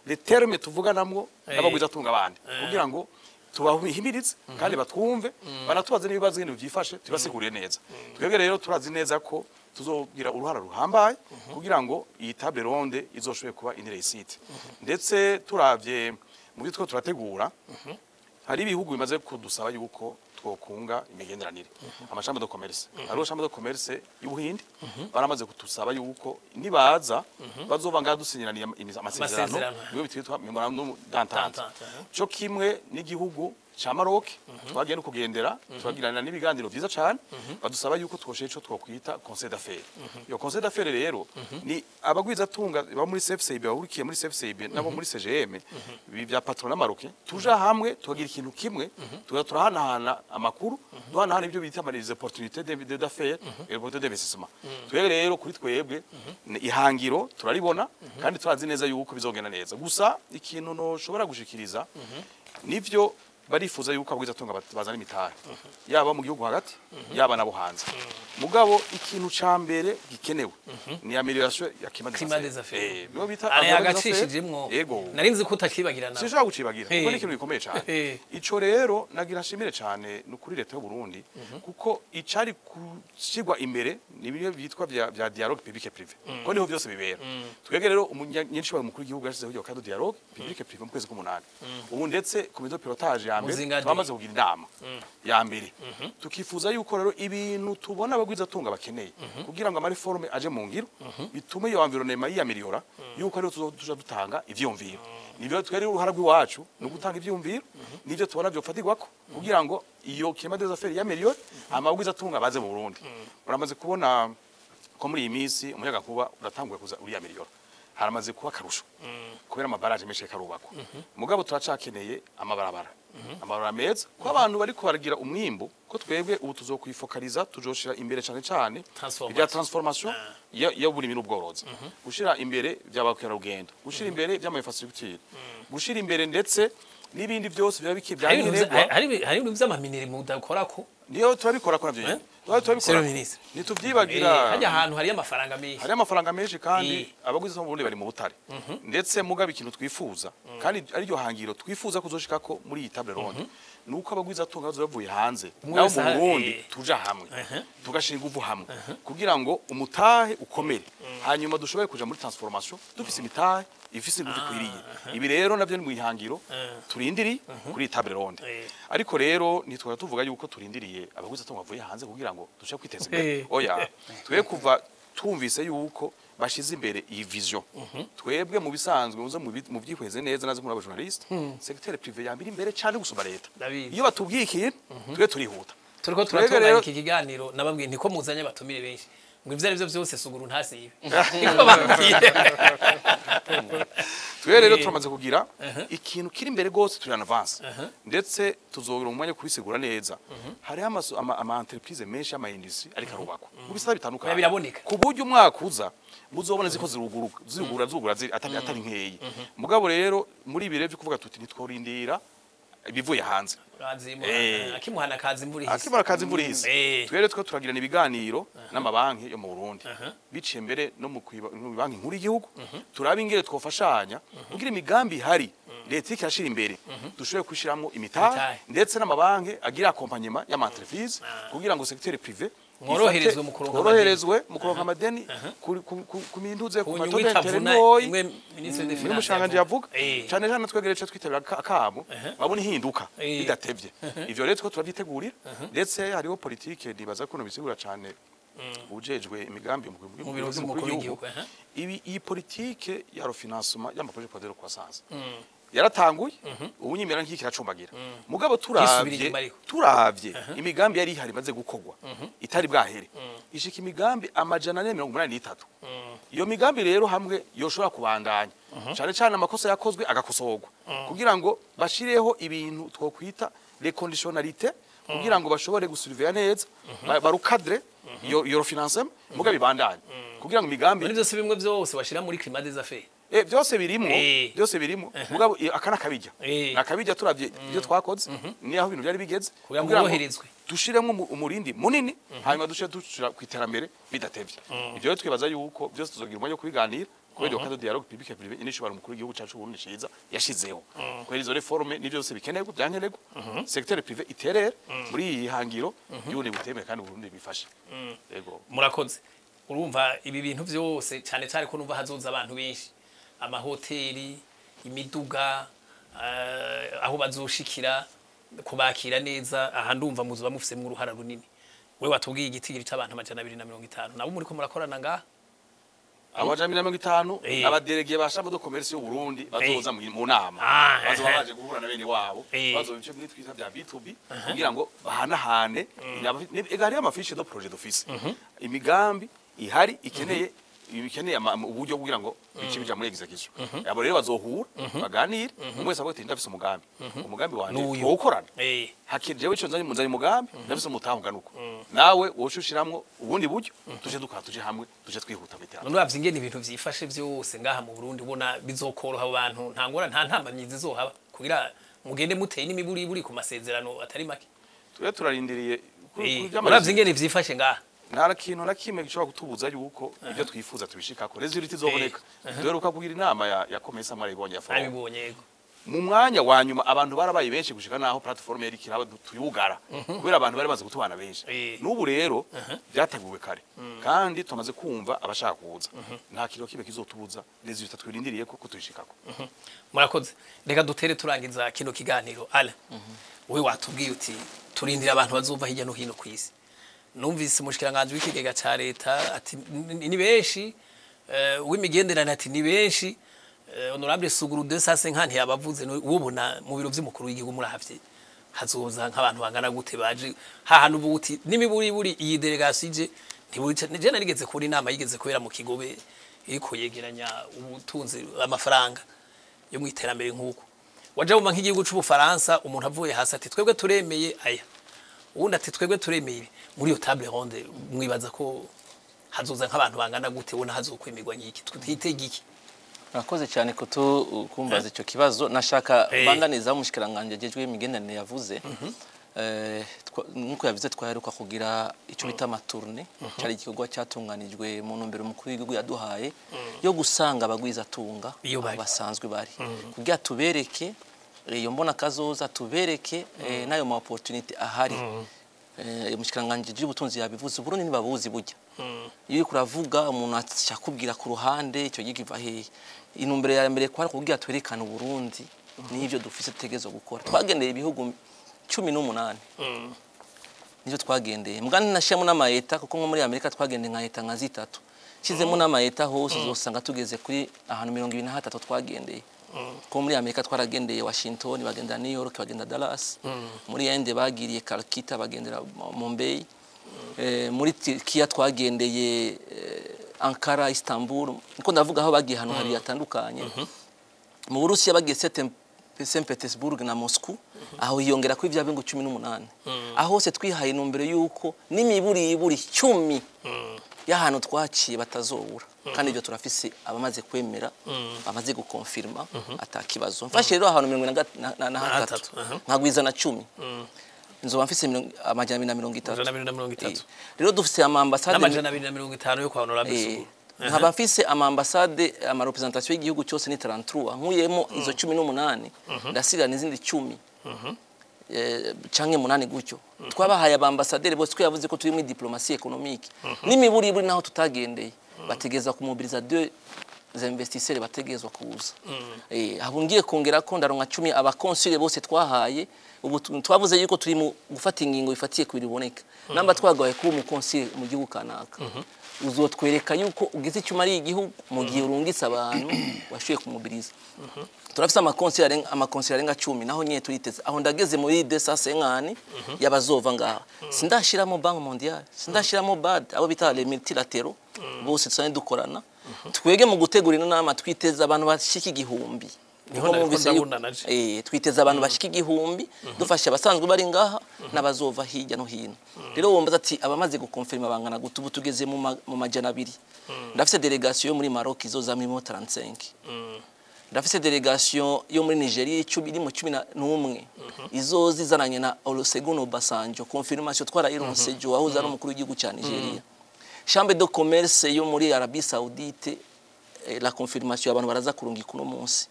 les termes tuvuganamwo n'abagwizatunga bandi kugira ngo tubahimirize kandi batwumve, banatubaze n'ibibazo ngene byifashe, tubasigurire neza. Twebwe rero turazi neza ko tuzogira uruhara ruhambaye kugira ngo iyi table ronde izoshobore kuba une réussite. Ndetse turavye mu byo two turategura, hari ibihugu bimaze kudusaba yuko twokunga imigenderanire, ama chambres de commerce. Hariho chambre de commerce y'Ubuhindi, baramaze kutusaba yuko nibaza bazova ngaha dusinyiraniye amasezerano, Amasezerano. niyo bitwitwa memorandum d'entente. D'entente, aha. Cyo kimwe n'igihugu ca Maroc twagiye no kugendera, turagiranira n'ibiganiro vyiza cane, badusaba yuko twoshira ico twokwita conseil d'affaires. Iyo conseil d'affaires rero ni abagwizatunga ba muri CFCIB, bahurikiye muri CFCIB nabo muri CGM, ibi bya patronat marocain, tuja hamwe tukagira ikintu kimwe, tuga turahanahana amakuru, duhanahana ibyo bita les opportunités d'affaires et opportunités d'investissement. Twebwe rero, kuri twebwe ni ihangiro turaribona, kandi turazi neza yuko bizogenda neza. Gusa ikintu noshobora gushikiriza, nivyo, barifuza yuko abagwizatunga bazana imitahe, yaba mu gihugu hagati, yaba nabo hanze. Mugabo ikintu ca mbere gikenewe ni amélioration ya climat des Climat des affaires. affaires. Niyo bita Ara environnement des affaires. yagacishijemwo. Yego. Nari nzi ko utakibagira nawe. Sinshobora gucibagira, kuko ni ikintu gikomeye cyane. Ico rero nagira nshimire cyane ni ukuri leta y'u Burundi, kuko icari gushyirwa imbere ni bimwe byitwa vya dialogue public privé, kuko niho byose bibera. Twebwe rero umunyenshi mukuru w'igihugu yashyizeho iyo cadre dialogue public privé mu kwezi k'umunani. Ubu ndetse comité de pilotage ya mbere Muzinga twamaze kugira inama ya mbere. Tukifuza yuko rero ibintu tubona abagwizatunga bakeneye kugira ngo ama réformes aje mu ngiro, bitume iyo environnement yiyaméliora, yuko ariho tuzoja dutanga ivyiyumviro. Nivyo, twere uruhara rw'iwacu ni ugutanga ivyiyumviro nivyo tubona vyofatirwako kugira ngo iyo climat des affaires yaméliore, amabwizatunga baze mu Burundi. Uramaze kubona ko muri iyi minsi umuyaga kuba uratanguye kuza uriyaméliora, haramaze kuba akarusho kubera ama barrages menshi karubakwa. Mugabo turacakeneye amabarabara. Amabarabara meza ko abantu bariko baragira umwimbu, ko twebwe ubu tuzokwifokaliza, tuzoshira imbere cane cane Transformation. ibya transformation y'uburimyi n'ubworozi, gushira imbere by'abakerarugendo, gushira imbere by'ama infrastructure, gushira imbere ndetse n'ibindi byose biba biki Hari ibintu byankenerwa. hari ibintu vy'ama minerais mudakorako. Niyo turabikora ko navyo nyene tuba turabikora. Monsieur le ministre. Ntituvyibagira. Hajya ahantu hariyo amafaranga menshi. Hariyo amafaranga menshi kandi abaguzi bo mu Burundi bari mu butare, ndetse mugaba ikintu twifuza kandi ariryo hangiro twifuza kuzoshikako muri iyi table ronde, nuko abagwiza atunga bazoba bavuye hanze Umwe nabo wese mu Burundi tuja hamwe, tugashinga inguvu hamwe kugira ngo umutahe ukomere, hanyuma dushobore kuja muri transformation dufise imitahe ifise inguvu ikwiriye. Ibi rero navyo ni mu ihangiro turindiriye kuri iyi table ronde. Ariko rero ntitwara tuvuga yuko turindiriye abagwiza atunga bavuye hanze kugira ngo dushobore kwiteza imbere. Oya, twe kuva twumvise yuko bashize imbere iyi vision, twebwe mu bisanzwe muze mu byihweze neza naze muri aba journaliste, secteur privé yambira imbere cyane gusumba leta. Ndabizi. Iyo batubwiye ikintu, twe turihuta. Turiko Twebwe turatunganya iki kiganiro, nababwiye ntiko muzanye abatumire benshi, ngo ivyo ari byo byose Suguru ntasibe, niko bambwiye. Twe rero turamaze kugira ikintu kiri imbere gose, turi en avance, ndetse tuzogira umwanya wo kubisigura neza. Hariho ama entreprise menshi, ama industrie ariko arubakwa mu bisata bitandukanye. Oya, biraboneka. Ku buryo umwaka uza muzobona ziko ziruguruka, zirugura, zugura, ziri atari nkeyi. Mugabo rero muri ibi rero byo kuvuga tuti ntitworindira ibivuye hanze. Akimuhana kaza imvura ihise. Akimara kaza imvura ihise. Twere two turagirana ibiganiro n'amabanki yo mu Burundi, biciye mbere no mu banki nkuru y'igihugu, turaba ingere twofashanya kugira imigambi ihari leta iriko irashira imbere dushobore gushiramwo imitahe, Imitahe. ndetse n'amabanki agira accompagnement y'ama entreprise kugira ngo secteur privé Mworoherezwe mu kuronka tworoherezwe mu kuronka amadeni ku mintuze ku ku nyungu ma taux d'intérêt itavuna ntoyi. Imwe ministre des Muri finances mushanganje yavuga yavuga. cane cane twegereje ico twitabira akamo babona ihinduka bidatevye. Ivyo rero two turabyitegurira, ndetse hariho politike nibaza ko bisigura cane ujejwe imigambi Mu biro vy'umukuru w'igihugu, aha. Ibi iyi politike ya refinancement y'ama projet de croissance yaratanguye, ubu nyimera nk'iki kiracumbagira, mugabo Yisubira turavye inyuma ariko. turavye imigambi yari ihari imaze gukorwa itari bwahere, ishika imigambi 483. Iyo migambi rero hamwe yoshobora kubandanya, cane cane amakosa yakozwe agakosorwa, kugira ngo bashireho ibintu twokwita les conditionnalités, kugira ngo bashobore gusurveiller neza, baru cadre iyo refinancement, mugabo ibandanye kugira ngo imigambi Muri byose bimwe byose bashira muri climat des affaires. Byose birimo. Byose birimo, mugabo aka nakabijya. Nakabijya turavye ibyo twakoze ni aho ibintu byari bigeze Kugira ngo kugira ngo mworoherezwe. dushiremo umurindi munini, hanyuma dushire dushira ku iterambere bidatevye. Ivyo rero twibaza yuko byose tuzogira umwanya wo kubiganira kubera iyo cadre de dialogue public et privé inishobora umukuru w'igihugu cacu Burundi ciza yashizeho, kubera izo réforme n'ivyo byose bikenerwa byankenerwa, secteur privé iterere muri iyi hangiro y'uburundi butemere kandi Burundi bifashe. Yego. Murakoze. Urumva ibi bintu byose, cyane cyane ko numva hazoza abantu benshi, amahoteli, imiduga, aho bazoshikira, kubakira neza, aha ndumva muzoba mufisemwo uruhara runini. We watubwiye igitigiri c'abantu 250, nabo muriko murakorana ngaha? 250 aba délégués ba chambre de commerce y'u Burundi bazoza mu nama, bazoba baje guhura na bene wabo, bazoba ibice muri twita bya B2B kugira ngo bahanahane. Ega hariho ama fiches de projet d'office, imigambi ihari ikeneye uburyo kugira ngo bice bija muri exécution. Abo rero bazohura baganire, umwe wese avuga ati ndafise umugambi wanje, N'uyu. twawukorana. Hakijewe ico nzanye, munzanye umugambi, ndafise umutaho ungana uko, nawe woca ushiramwo ubundi buryo, tuje dukora, tuje hamwe, tuje twihuta mu iterambere. None uravye ingene ibintu vyifashe vyose ngaha mu Burundi, ubona bizokoroha abo bantu? Nta ngora, nta ntambamyi zizohaba kugira mugende muteye n'imiburiburi ku masezerano atari make? Tube turarindiriye Uravye ingene vyifashe ngaha. Nta kintu na kimwe gishobora kutubuza yuko ibyo twifuza tubishikako, résultat izoboneka. Duheruka kugira inama ya COMESA, mwarayibonye, ya forum. Nabibonye, yego. Mu mwanya wa nyuma abantu barabaye benshi gushika naho plateforme yari kiraba tuyugara kubera abantu bari bazi gutubana benshi. N'ubu rero byateguwe kare kandi tumaze kumva abashaka kuza, nta kintu kimwe kizotubuza résultat twirindiriye ko tubishikako. Murakoze. Reka dutere turangiza kino kiganiro. Ala wowe watubwiye uti turindira abantu bazova hirya no hino ku isi. Numvise umushikiranganji w'ikigega ca leta ati ni benshi, w'imigenderanire ati ni benshi, honorable Suguru de sase nka ntiyabavuze. Ubona mu biro vy'umukuru w'igihugu murahavye hazoza nk'abantu bangana gute baje hahantu ubu uti n'imiburiburi iyi délégation ije ntiburica? Je narigeze kubona inama yigeze kubera mu Kigobe iriko yegeranya ubutunzi, amafaranga yo mu iterambere nk'uko Waja wumva nk'igihugu c'Ubufaransa, umuntu avuye hasi ati: "Twebwe turemeye aya", uwundi ati: "Twebwe turemeye ibi." Muri iyo table ronde mwibaza ko hazoza nk'abantu bangana gute? Ubona hazokwemerwa nk'iki? Twitege iki? Murakoze cyane kutu kumbaza icyo kibazo. Nashaka bandaniza umushikiranganje ajejwe imigenderanire yavuze. Nkuko yavuze, twaheruka kugira icyo bita ama tournées. Cyari igikorwa cyatunganijwe mu ntumbero umukuru w'igihugu yaduhaye yo gusanga abagwizatunga Iyo aho bari. basanzwe bari, kugira tubereke iyo mbona kazoza, tubereke n'ayo ma opportunité ahari. Umushikiranganje by'ubutunzi yabivuze, Uburundi ntibabuzi burya. Iyo uriko uravuga, umuntu akubwira ku ruhande icyo gihe iva hehe. Intumbero ya mbere kwari kugira twerekane Uburundi n'ivyo dufise dutegerezwa gukora. Twagendeye ibihugu 18, nivyo twagendeye, mugani nashiramo n'ama États, kuko nko muri Amerika twagendeye nka État nka zitatu. Shizemo n'ama États hose, uzosanga tugeze kuri ahantu 23 twagendeye. Ko muri Amerika twaragendeye Washington, bagenda New York, bagenda Dallas. Muri Inde bagiriye Calcutta, bagendera Mumbai. Muri Turkiya twagendeye Ankara, Istanbul. Niko ndavuga aho bagiye ahantu habiri hatandukanye. Mu Burusiya bagiye Saint Petersburg na Moscou, aho hiyongera ko ibya bingu 18. Aho hose twihaye intumbero yuko n'imiburi iburi 10 y'ahantu twaciye batazobura, kandi ibyo turafise abamaze kwemera, bamaze gukonfirma atakibazo. Mfashe rero ahantu mirongo na hatatu, hatatu, aha. nkagwiza na 10, nzoba mfise 230. 230. Rero dufise ama ambassades n'250 yo kwa honorable Suguru. Nkaba mfise ama ambassades, ama représentations y'igihugu cyose ni 33. Nkuyemo izo 18, ndasigara n'izindi 10 canke munani gutyo. Twabahaye abambasaderi bose, twe yavuze ko turi muri diplomatie économique, n'imiburiburi naho tutagendeye bategezwa kumobiliza deux investisseurs, bategezwa kuza. Abo ngiye kongera ko ndaronka 10. Abakonsile bose twahaye ubu, twavuze yuko turi mu gufata ingingo ifatiye ku biriboneka. Namba twagaye kuba umukonsile mu gihugu kanaka, uzotwereka yuko ugize icyo umariye igihugu mu gihe urungitse abantu washoboye kumobiliza. Turafise amakonsile arenga, amakonsile arenga 10, naho nyine turiteze. Aho ndageze muri 250 y'abazova ngaha. Sindashiramo Banque mondiale, sindashiramo BAD, abo bita les multilatéraux bose dusanzwe dukorana. Twege mu gutegura ino nama twiteza abantu bashika 1000. Niho Kuko nariko mwumvise ndabona naje. Twiteza abantu bashika 1000, dufashe abasanzwe bari ngaha n'abazova hirya no hino. Rero wumva ati abamaze gukonfirma bangana gute? Ubu tugeze mu 200. Ndafise délégation yo muri Maroc izoza muri 35. Ndafise délégation yo muri Nigeria 10, iri mu 11, izoza izananye na Olusegun Obasanjo. Confirmation twarayironse jo, wahoze ari umukuru w'igihugu cya Nigeria. Chambre de commerce yo muri Arabie Saoudite, la confirmation abantu baraza kurungika uno munsi.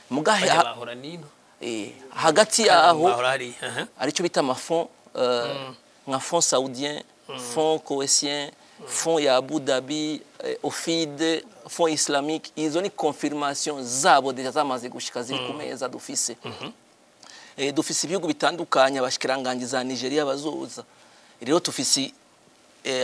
Mugahe Bajya bahora nino. Hagati yaho bahora hari aha. aricyo bita ama fonds, nka fonds saoudien, fonds koweïtien, fonds ya Abu Dhabi, OFID, fonds islamique. Izo ni confirmation zabo déjà zamaze gushika, ziri ku meza dufise. Dufise ibihugu bitandukanye, abashikiranganji za Nigeria bazoza. Rero tufise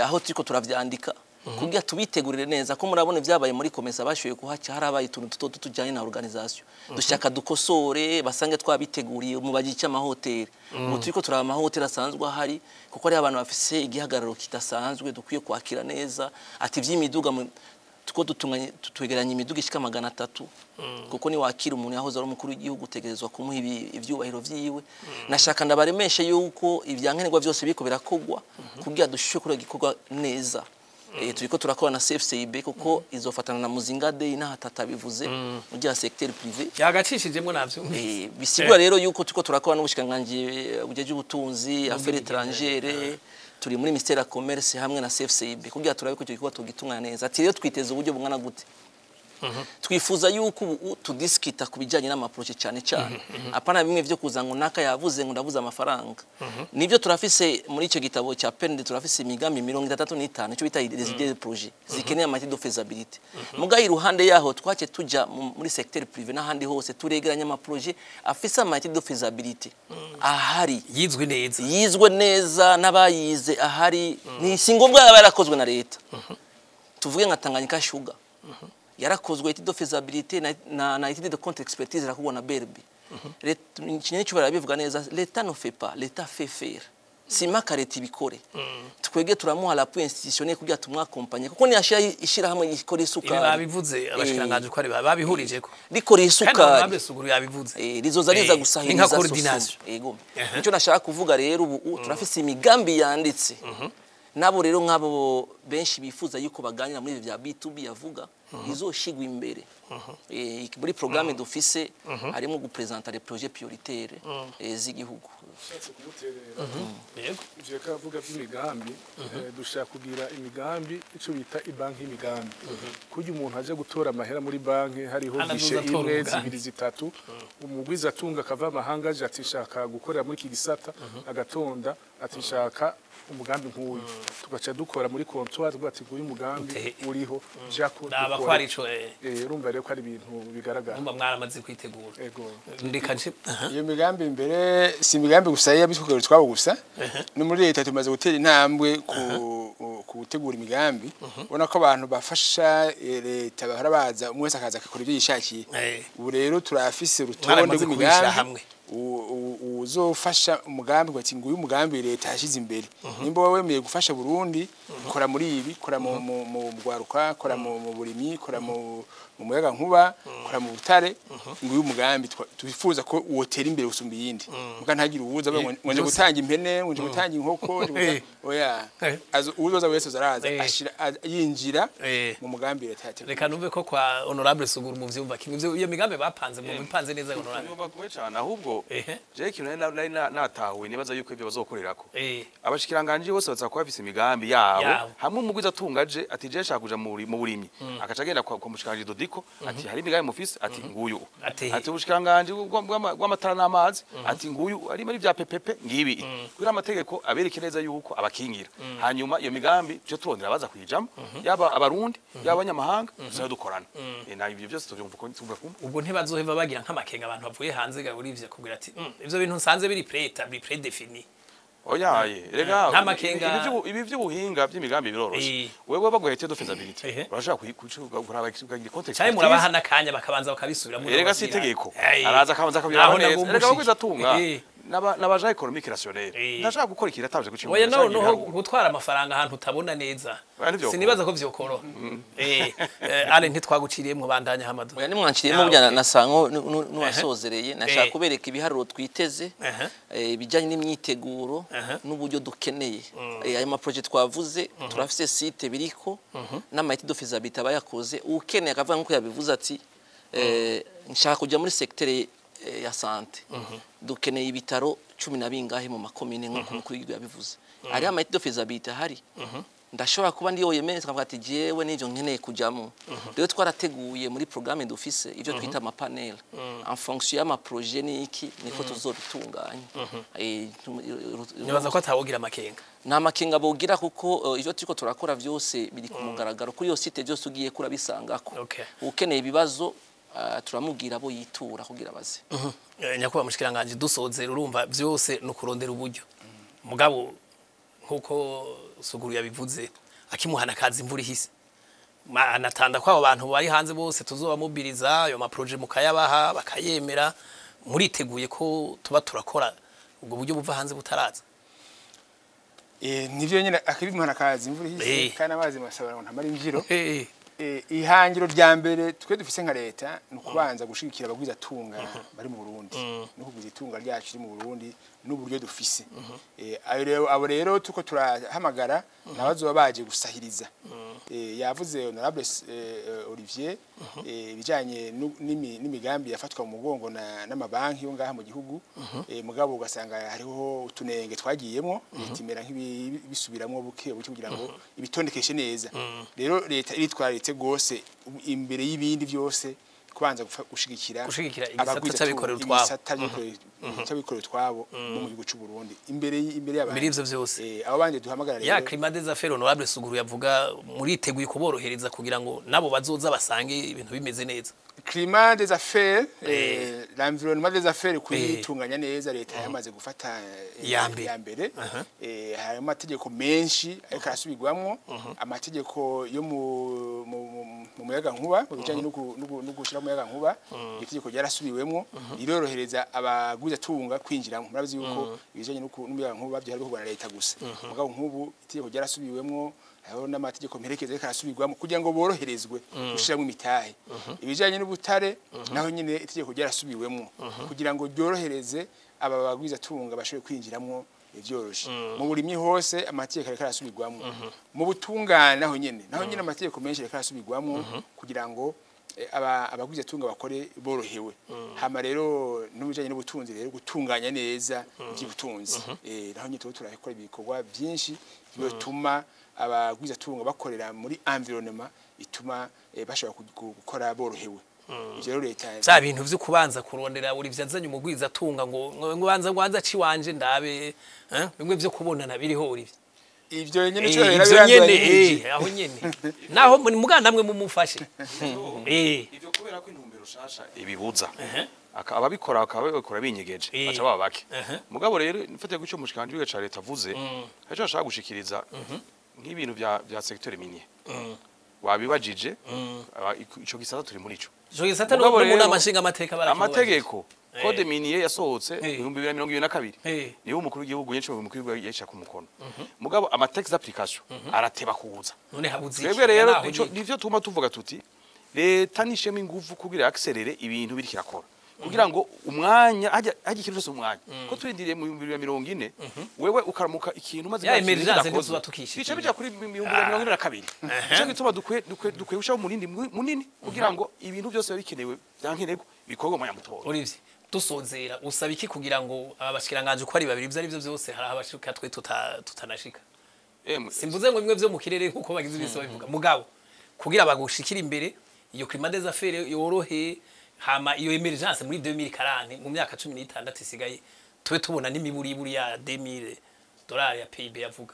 aho turiko turavyandika kugira tubitegurire neza, ko murabona ibyabaye muri COMESA, bashoboye kuhaca harabaye utuntu duto duto tujyanye na organisation dushaka dukosore, basange twabiteguriye. Mu bagice amahoteli, ubu turiko turaba amahoteli asanzwe ahari, kuko ari abantu bafise igihagararo kidasanzwe dukwiye kwakira neza. Ati ivy'imiduga tuko dutunganye, twegeranya imiduga ishika 300, kuko ni wakira umuntu yahoze ari umukuru w'igihugu, utegerezwa kumuha ivyubahiro vyiwe. Nashaka ndabaremeshe yuko ivyankenerwa vyose biriko birakogwa kugira dushobore gukora igikorwa neza. Turiko turakora na CFCIB, kuko izofatana na Muzinga Day n'ahatata bivuze ugira secteur privé. Yagacishijemo navyo. Bisigura rero yuko turiko turakora n'ubushikiranganji bujeje ubutunzi, affaires étrangères, turi muri ministère ya commerce hamwe na CFCIB kugira turabe ko icyo gikorwa tugitunganya neza. Ati rero twiteze uburyo bungana gute? Twifuza yuko ubu tudiskita ku bijyanye n'ama projets cyane cyane, apana bimwe vyo kuza ngo naka yavuze ngo ndabuze amafaranga. Nibyo, turafise muri icyo gitabo cya PND, turafise imigambi 35, icyo bita les idées de projet zikeneye ama études de faisabilité. Mugaye iruhande yaho twace tuja muri secteur privé n'ahandi hose, turegeranya ama projets afise ama études de faisabilité ahari, yizwe neza, yizwe neza n'abayize ahari. Ni si ngombwa yaba yarakozwe na leta. Tuvuge nka Tanganyika Sugar, yarakozwe étude de faisabilité na étude de contre expertise irakorwa na BRB. Ikintu barabivuga neza: l'État ne fait pas, l'État fait faire. Simpaka leta ibikore, twebwe turamuha l'appui institutionnel kugira tumwakompanye, kuko niyashira ishirahamwe rikora Ibi isukari, babivuze abashikiranganje ko ari babihurijeko, rikora kandi isukari, honorable Suguru yabivuze. Rizoza riza Ni gusahiriza nka coordination. Sosumo. Yego, nicyo nashaka kuvuga rero. Ubu turafise imigambi yanditse, nabo rero nk'abo benshi bifuza yuko baganira muri ibi bya B2B yavuga izoshigwa imbere. Muri programme dufise harimo gupresenta les projets prioritaires z'igihugu. Ushatse kumuterera, Yego. ivyo reka avuga by'imigambi, dushaka kugira imigambi, ico bita ibanki y'imigambi, kurya umuntu aje gutora amahera muri banki hariho Hano guichet azoza atora imwe, umugambi. zibiri, zitatu. Umugwiza atunga akava amahanga aje ati shaka gukorera muri iki gisata, agatonda ati shaka umugambi nk'uyu, tugaca dukora muri comptoir, tuvuga ati nguyu umugambi uriho jako. Naba ko ari ico. Urumva rero ko ari ibintu bigaragara. Numva mwaramaze kwitegura. Ego. Ndeka nce aha. Iyo migambi mbere si imigambi gusa y'abikorera utwabo gusa, no muri leta tumaze gutera intambwe ku gutegura imigambi. Ubona ko abantu bafasha leta bahora baza, umwe wese akaza akakora ibyo yishakiye. Ubu rero turafise urutonde Mwaramaze kubishyira rw'imigambi hamwe. Uzofasha umugambi ngo ati nguyu umugambi leta yashyize imbere, nimba wowe wemeye gufasha Burundi, kora muri ibi, kora mu rwaruka, kora mu burimyi, kora mu muyaga nkuba, kora mu butare, nguyu umugambi twifuza ko wotera imbere gusumba iyindi. Muga ntagire uwuza avuga ngo nje Byose. gutanga impene, ngo nje gutanga inkoko, nje oya. Uwuzoza wese azaraza ashira yinjira mu mugambi leta yateguye. Reka numve ko kwa honorable Suguru mu vyumva kimwe iyo migambi bapanze, mu bipanze neza, honorable. Nyumva kumwe cyane ahubwo. Jewe ikintu nari natahuye, nibaza yuko ibyo bazokorerako, abashikiranganje bose baza kuba bafise imigambi yabo, Yabo. hamwe umugwiza atunga aje ati je nshaka kuja mu burimyi, akaca agenda kwa mushikiranganje Dodiko ati hari imigambi mufise, ati nguyu, ati ubushikiranganje bw'amatara n'amazi, ati nguyu ari muri bya PPP ngibi, kugira amategeko abereke neza yuko abakingira. Hanyuma iyo migambi tuje turondera abaza kuyijamo, yaba abarundi, yaba abanyamahanga, tuzabe dukorana. Na ibyo byose tuvyumva ko tumva kumwe. Ubwo ntibazoheva bagira nk'amakenga abantu bavuye hanze ga ivyo kubwira ati "Ivyo bintu nsanze biri prêt, prédéfini." Oyaye, rega Nta makenga. Ibi by'ubuhinga by'imigambi biroroshe. Wewe baguha étude de faisabilité, urashaka kuraba ukagira context. Cyane murabaha n'akanya bakabanza bakabisubiramo. Erega si itegeko, araza akabanza akabiraba Naho neza. nagomba Erega ushike. bagwiza atunga n'abaja économique rationnel, ndashaka gukora ikintu atabanje gucika. Oya, no gutwara amafaranga ahantu utabona neza. Oya, ntivyokoroha. Sinibaza ko vyokoroha. Ale ntitwaguciriye mu bandanya, Hamadu. Oya, nimwanciriyemo. Ah, Burya okay. nasango n'uwasozereye, nashaka kubereka ibiharuro twiteze, ibijyanye n'imyiteguro n'uburyo dukeneye. Ayo ma projets twavuze turafise site biriko n'ama études de faisabilité aba yakoze. Ukeneye akavuga nk'uko yabivuze ati nshaka kujya muri secteur ya santé, dukeneye ibitaro cumi na bingahe mu makomine nk'uko umukuru w'igihugu yabivuze, hariho ama études de faisabilité ahari, ndashobora kuba ndi yemeye tukavuga ati jewe n'ivyo nkeneye kujamo. Rero twarateguye muri programme dufise ivyo twita ama panel, en fonction y'ama projet n'iki niko tuzobitunganya. Nibaza ko atawogira amakenga. Nta makenga bogira, kuko ivyo turiko turakora vyose biri ku mugaragaro kuri iyo site, byose ugiye kurabisangako. Ukeneye ibibazo, turamubwira abo yitura kugira baze. Nyakubahwa mushikiranganje, dusozera, urumva vyose ni ukurondera uburyo, mugabo nkuko Suguru yabivuze, akimuhana kazi imvura ihise. Anatanda ko abo bantu bari hanze bose tuzobamobiriza, ayo ma projets mukayabaha bakayemera. Muriteguye ko tuba turakora ubwo buryo buva hanze butaraza? Nivyo nyine, akibimana kazi imvura ihise, kandi amazi masabara ngo ntamara imvyiro. Ihangiro rya mbere twe dufise nka leta ni ukubanza gushigikira abagwiza tunga bari mu Burundi no kugwiza itunga ryacu riri mu Burundi n'uburyo dufise. Ayo rero, abo rero tuko turahamagara nabazoba baje gusahiriza. Yavuze honorable Olivier ibijanye n'imigambi yafatwa mu mugongo n'amabanki yo ngaha mu gihugu, mugabo ugasanga hariho utunenge twagiyemwo, leta imera nk'ibisubiramwo buke buke kugira ngo ibitondekeshe neza. Rero leta iritwararitse gose imbere y'ibindi byose kubanza gushigikira Gushigikira igisata abagwiza c'abikorera utwabo. Igisata c'abikorera utwabo bo mu gihugu c'u Burundi imbere y'abandi. Muri ivyo vyose. Abo bandi duhamagara Ya rero, climat des affaires honorable Suguru yavuga, muriteguye kuborohereza kugira ngo nabo bazoza basange ibintu bimeze neza? Climat des affaires, l'environnement des affaires, kuyitunganya neza, leta yamaze gufata Iya mbere. iya mbere. Hari amategeko menshi ariko arasubirwamwo, amategeko yo mu mu muyaga nkuba, mu bijanye no gushira mu muyaga nkuba, itegeko ryarasubiwemwo rirorohereza abaguza tunga kwinjiramo. Murabizi yuko ibijanye n'umuyaga nkuba byari bikorwa na leta gusa, mugabo nk'ubu itegeko ryarasubiwemwo, hariho n'amategeko mperekeza ariko arasubirwamo kugira ngo boroherezwe gushiramo imitahe. Ibijanye n'ubutare naho nyine itegeko ryarasubiwemwo kugira ngo ryorohereze aba bagwiza tunga bashobore kwinjiramwo vyoroshe. Mu burimyi hose amategeko ariko arasubirwamwo. Mu butungane naho nyene amategeko menshi ariko arasubirwamwo kugira ngo aba abagwiza tunga bakore borohewe. Hama rero n'ubijanye n'ubutunzi rero, gutunganya neza iby'ubutunzi, naho nyine tuba turakora ibikorwa byinshi bituma abagwiza tunga bakorera muri environnement ituma bashobora gukora borohewe. Ivyo rero leta Bya bintu vyo kubanza kurondera buri vyazanye umugwiza atunga ngo banza ngo banza ciwanje ndabe, bimwe vyo kubonana biriho uri. Ivyo nyene Eh, cyo rero ivyo nyene birandura. Aho nyene naho muri muganda mwe mumufashe. Ivyo kubera ko intumbero shasha ibibuza. Ababikora bakaba babikora binyegeje, baca baba bake. Mugabo rero mfatiye ku ico umushikanje w'igihugu ca leta avuze, hari ico ashaka gushikiriza nk'ibintu vya secteur minier wabibajije, ico gisata turi muri ico. Ico gisata no Mugabo no mu rero, nama nshinga amateka. Amategeko code minier yasohotse 2022, niwe umukuru w'igihugu nyinshi, umukuru w'igihugu yashaka umukono, mugabo amategeko d'application arateba kuza. None habuze iki? Twebwe rero Naho ico nyene. nivyo tuma tuvuga tuti leta nishemo ingufu kugira accélère ibintu biri kirakora, kugira ngo umwanya hajya ikintu cyose umwanya ko turindiriye mu 2040, wewe ukaramuka ikintu maze Ya imyaka ibiri emergence kidakozwe. ntituba tukishikira. Bica bija kuri 2042. Nico gituma dukwiye gushiraho umurindi munini kugira ngo ibintu byose biba bikenewe byankenerwa bikorwe mu mwanya mutoya. Olivier, dusozera, usaba iki kugira ngo aba bashikiranganje uko ari babiri, ivyo ari byo byose hari aho abashika twe tutanashika? Emwe, Simvuze ngo bimwe vyo mu kirere nkuko bagize ibisi babivuga, mugabo kugira bagushikire imbere iyo climat des affaires yorohe, hama iyo emergence muri 2040, mu myaka 16 isigaye, tube tubona n'imiburiburi ya 2000 dolari ya PIB yavuga.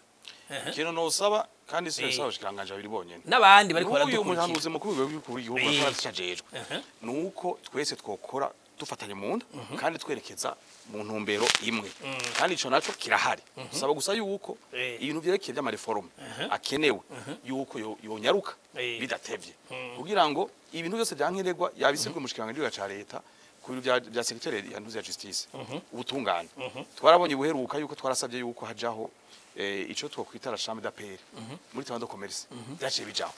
Ikintu nosaba kandi si bisaba abashikiranganje babiri bonyene, N'abandi bariko n'uyu baradukurikira. Muhanuzi mukuru w'igihugu akora nuko twese twokora dufatanye mu nda kandi twerekeza mu ntumbero imwe, kandi ico naco kirahari. Saba gusa yuko ibintu vyerekeye vy'ama réformes akenewe yuko yonyaruka bidatevye, kugira ngo ibintu byose vyankenerwa yabisibwe mu ca leta ku bintu vya secteur ya ntuzi ya justice, ubutungane. Twarabonye ubuheruka yuko twarasabye yuko hajaho ico twokwita la chambre d'appel muri tribunal de commerce, vyaciye bijaho.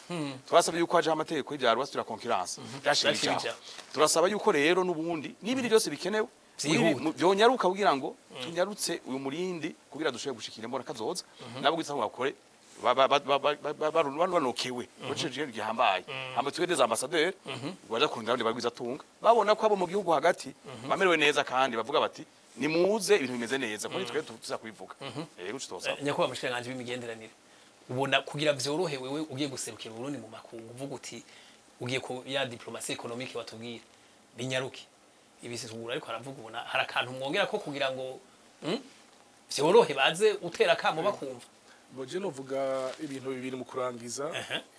Twarasabye yuko hajaho amategeko y'ivya loi sur la concurrence, vyaciye Vyaciye bijaho. bijaho. Turasaba yuko rero n'ubundi n'ibindi byose bikenewe Vyihuta. Vyonyaruka kugira ngo tunyarutse uyu murindi, kugira dushobore gushikira imbona kazoza nabo gwitsa ngo bakore banokewe bacije gihambaye, hama twedeza ambassadeur baja kurondera abandi bagwiza tunga babona ko abo mu gihugu hagati bamerewe neza, kandi bavuga bati nimuze ibintu bimeze neza kuri twe, tuza kubivuga rero tutosaba. Nyakubahwa mushikiranganje w'imigenderanire, ubona kugira vyorohe wewe ugiye guserukira Uburundi mu makungu, uvuga uti ugiye ku ya diplomatie économique watubwira binyaruke ibisugura, ariko aravuga, ubona hari akantu mwongera ko kugira ngo vyorohe baze utera kamo bakumva? Boje novuga ibintu bibiri mu kurangiza.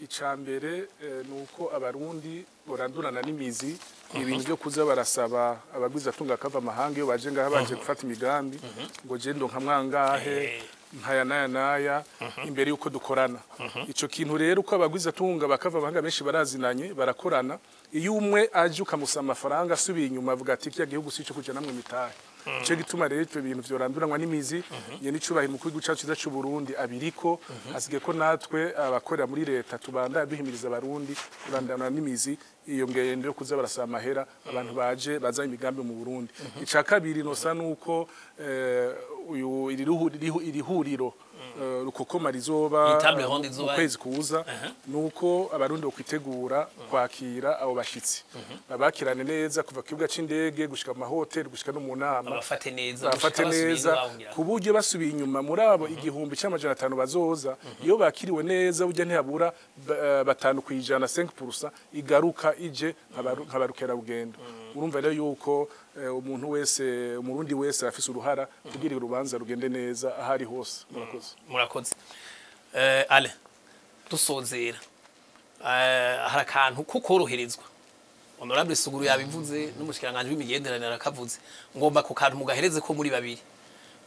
Ica mbere ni uko abarundi borandurana n'imizi ibintu byo kuza barasaba abagwiza tunga kava amahanga iyo baje ngaha baje gufata imigambi, ngo je ndonka mwangahe nkaya naya naya imbere yuko dukorana. Ico kintu rero, uko abagwiza tunga bakava amahanga benshi barazinanye, barakorana, iyo umwe aje ukamusaba amafaranga asubiye inyuma avuga ati kiya gihugu si ico kuja namwe mitahe. Ico gituma rero ivyo bintu vyoranduranwa n'imizi. Nyene icubahiro umukuru w'igihugu cacu ciza c'u Burundi abiriko hasigaye ko natwe abakorera muri leta tubanda duhimiriza abarundi kurandana n'imizi iyo ngendo yo kuza barasaba amahera abantu baje bazanye imigambi mu Burundi. Ica kabiri nosa nuko uyu iri huriro rukokoma rizoba Iyi table ronde mu izoba kwezi kuza, nuko abarundi bokwitegura kwakira abo bashitsi, babakirane neza kuva ku kibuga c'indege gushika mu mahoteli, gushika no mu nama. Babafate neza. Bafate Gushika basubiye neza iwabo. Ku buryo basubiye inyuma muri abo 1500 bazoza, iyo bakiriwe neza burya ntihabura 5%, 5% igaruka ije nka barukerarugendo. Urumva rero yuko umuntu wese, umurundi wese afise uruhara kugira urubanza rugende neza aho ari hose. Murakoze. Murakoze. Ale dusozera, hari akantu ko koroherezwa, honorable Suguru yabivuze n'umushikiranganje w'imigenderanire arakavuze, ngomba ku kantu mugahereze ko muri babiri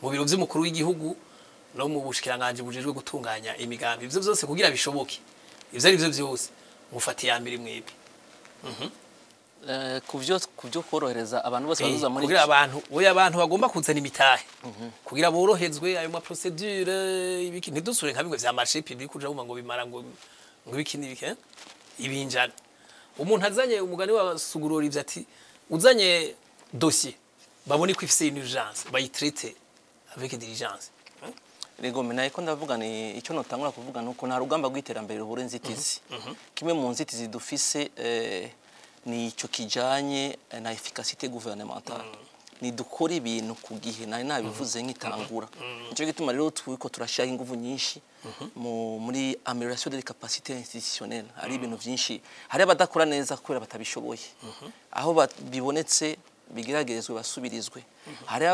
mu biro vy'umukuru w'igihugu no mu bushikiranganje bujejwe gutunganya imigambi. Ivyo vyose kugira bishoboke, ivyo ari vyo vyose. Mufate ya mbere mwebwe. Kuvyo korohereza abantu bose bazuza muri kugira abantu, oya, abantu bagomba kuzana imitahe kugira borohezwe ayo ma procédure, ibiki, ntidusure nka bimwe vya marché public kuja wumva ngo bimara ngo ibiki n'ibiki, eh? Ibinjana umuntu azanye umugani wa sugurora ivyo, ati uzanye dossier babone ko ifise une urgence, bayitraite avec diligence. Rego naye ko ndavuga, ni icyo notangura kuvuga nuko nta rugamba rw'iterambere ruhura inzitizi. Kimwe mu nzitizi dufise ni icyo kijanye na efficacité gouvernementale, ni dukora ibintu ku gihe, nari nabivuze nk'itangura. Nicyo gituma rero turiko turashyiraho ingufu nyinshi muri amélioration des capacités institutionnelles. Hari ibintu byinshi, hari abadakora neza kubera batabishoboye, aho bibonetse bigeragerezwe basubirizwe. Hari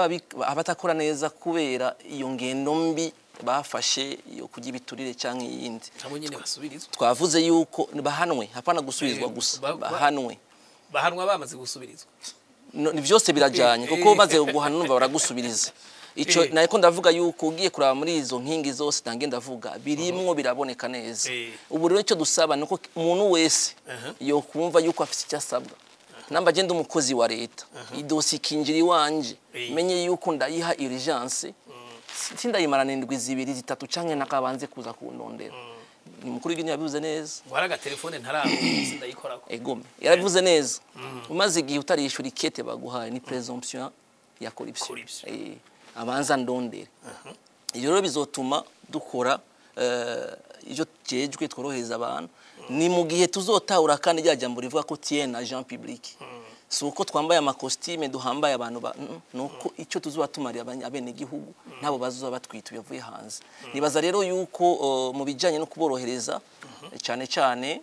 abatakora neza kubera iyo ngendo mbi bafashe yo kurya ibiturire cyangwa iyindi. Nabo nyene basubirizwa. Twavuze yuko bahanwe, hapana gusubirizwa gusa, bahanwe. Bahanwa bamaze gusubirizwa. No, ni byose birajyanye, kuko maze guhana numva baragusubiriza icyo. Nako ndavuga yuko ugiye kuraba muri izo nkingi zose ntange ndavuga, birimwo biraboneka neza. Ubu rero icyo dusaba ni uko umuntu wese yo kumva yuko afite icyo asabwa, namba agenda umukozi wa leta, idosiye ikinjira iwanje, menye yuko ndayiha urgence, sindayimarana indwi 2, 3 canke nakabanze kuza kundondera. Ni mukuru w'igihugu yabivuze neza. Ngo hari agatelefone ntararonka, sindayikorako. Egome yarabivuze neza, umaze igihe utarishura ikete baguhaye, ni présomption ya corruption. Corruption. Abanza ndondere. Ibyo rero bizotuma dukora ibyo tujejwe, tworohereza abantu. Ni mu gihe tuzotahura kandi rya jambo rivuga ko tu es un agent public, si uko twambaye amakositime duhambaye abantu ba ni uko icyo tuzoba tumariye abenegihugu nabo bazoba batwituye bavuye hanze. Nibaza rero yuko mu bijyanye no kuborohereza cyane cyane,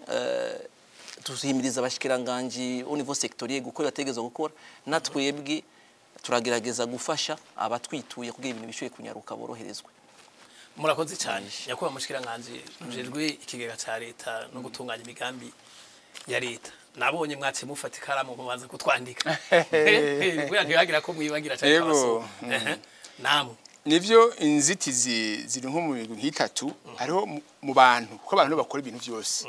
tuhimiriza abashikiranganji au niveau sectoriel gukora bategerezwa gukora, natwebwe turagerageza gufasha abatwituye kugira ibintu bishoboye kunyaruka, boroherezwe. Murakoze cyane, nyakubahwa mushikiranganji ujejwe ikigega ca leta no gutunganya imigambi ya leta. Nabonye mwatse mufata ikaramu mubanza kutwandika kugira ntibagira ko mwibagira cyane. Yego. Kabaso namwe. Nivyo, inzitizi ziri nko mu bintu nk'itatu. Hariho mu bantu, kuko abantu nibo bakora ibintu byose.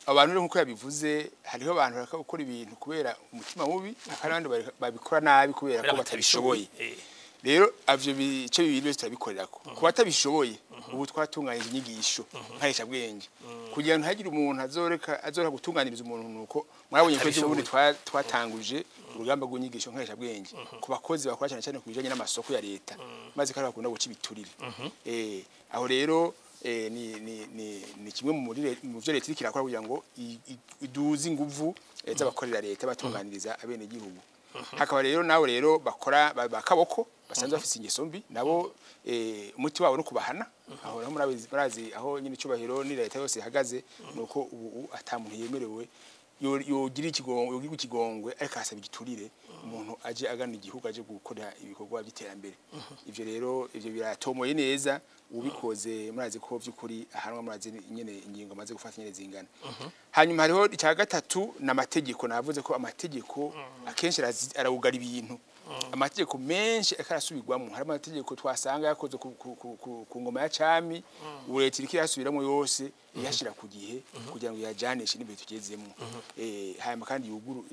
Abantu rero, nkuko yabivuze, hariho abantu bareka gukora ibintu kubera umutima mubi, hakaba n'abandi babikora nabi kubera ko batabishoboye. Rero avyo bice bibiri byose turabikorerako. Ku batabishoboye, ubu twatunganyije inyigisho nkarishabwenge kugira ngo ntihagire umuntu azoreka gutunganiriza umuntu. Nuko mwabonye ko ejo bundi twatanguje urugamba rw'inyigisho nkarishabwenge ku bakozi bakora cyane cyane ku bijanye n'amasoko ya leta, maze kandi bakunda guca ibiturire. Aho rero ni kimwe mu byo leta iriko irakora kugira ngo iduze inguvu z'abakorera leta batunganiriza abenegihugu. Hakaba rero nawe rero bakora bakaboko basanzwe bafise ingeso mbi, nabo umuti wabo no kubahana. Aho naho murabizi, aho nyine icyubahiro ni leta yose ihagaze, nuko ubu ata muntu yemerewe yogira ikigongwe, yogira ikigongwe ariko asaba igiturire umuntu aje agana igihugu aje gukora ibikorwa by'iterambere. Ivyo rero ivyo biratomoye neza, ubikoze murazi ko by'ukuri ahanwa, murazi nyene ingingo amaze gufata nyene zingana. Hanyuma hariho icya gatatu n'amategeko. Navuze ko amategeko akenshi arawugara ibintu, amategeko menshi ariko arasubirwamo. Hari amategeko twasanga yakoze ku ngoma ya cami, ubu leta iriko irasubiramo yose, iyashira ku gihe kugira ngo iyajanishe n'ibihe tugezemo. Hanyuma kandi yuguru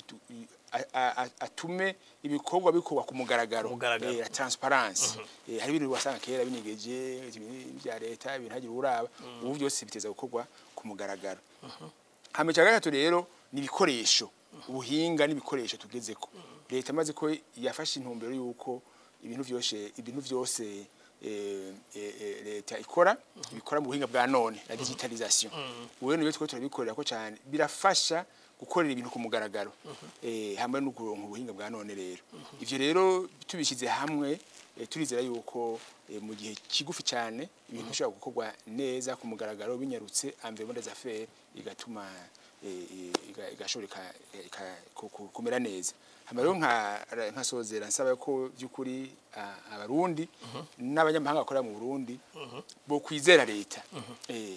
atume ibikorwa bikorwa ku mugaragaro. Mugaragaro. La transparence. Hari ibintu wasanga kera binyegeje, ibintu bya leta, ibintu hagira uraba, ubu byose biteza gukorwa ku mugaragaro. Hama icya gatatu rero ni ibikoresho, ubuhinga n'ibikoresho tugezeko. Leta amaze ko yafashe intumbero y'uko ibintu vyose leta ikora, ibikora mu buhinga bwa none, la digitalisation. Ubu rero nibyo turabikorera ko cyane, birafasha gukorera ibintu ku mugaragaro, hamwe no kuronka ubuhinga bwa none. Rero ivyo rero tubishyize hamwe, turizera yuko mu gihe kigufi cyane ibintu bishobora gukorwa neza ku mugaragaro, binyarutse, environnement des affaires igatuma igashobora kumera neza. Hama rero nkasozera nsaba ko by'ukuri abarundi n'abanyamahanga bakorera mu Burundi bo kwizera leta,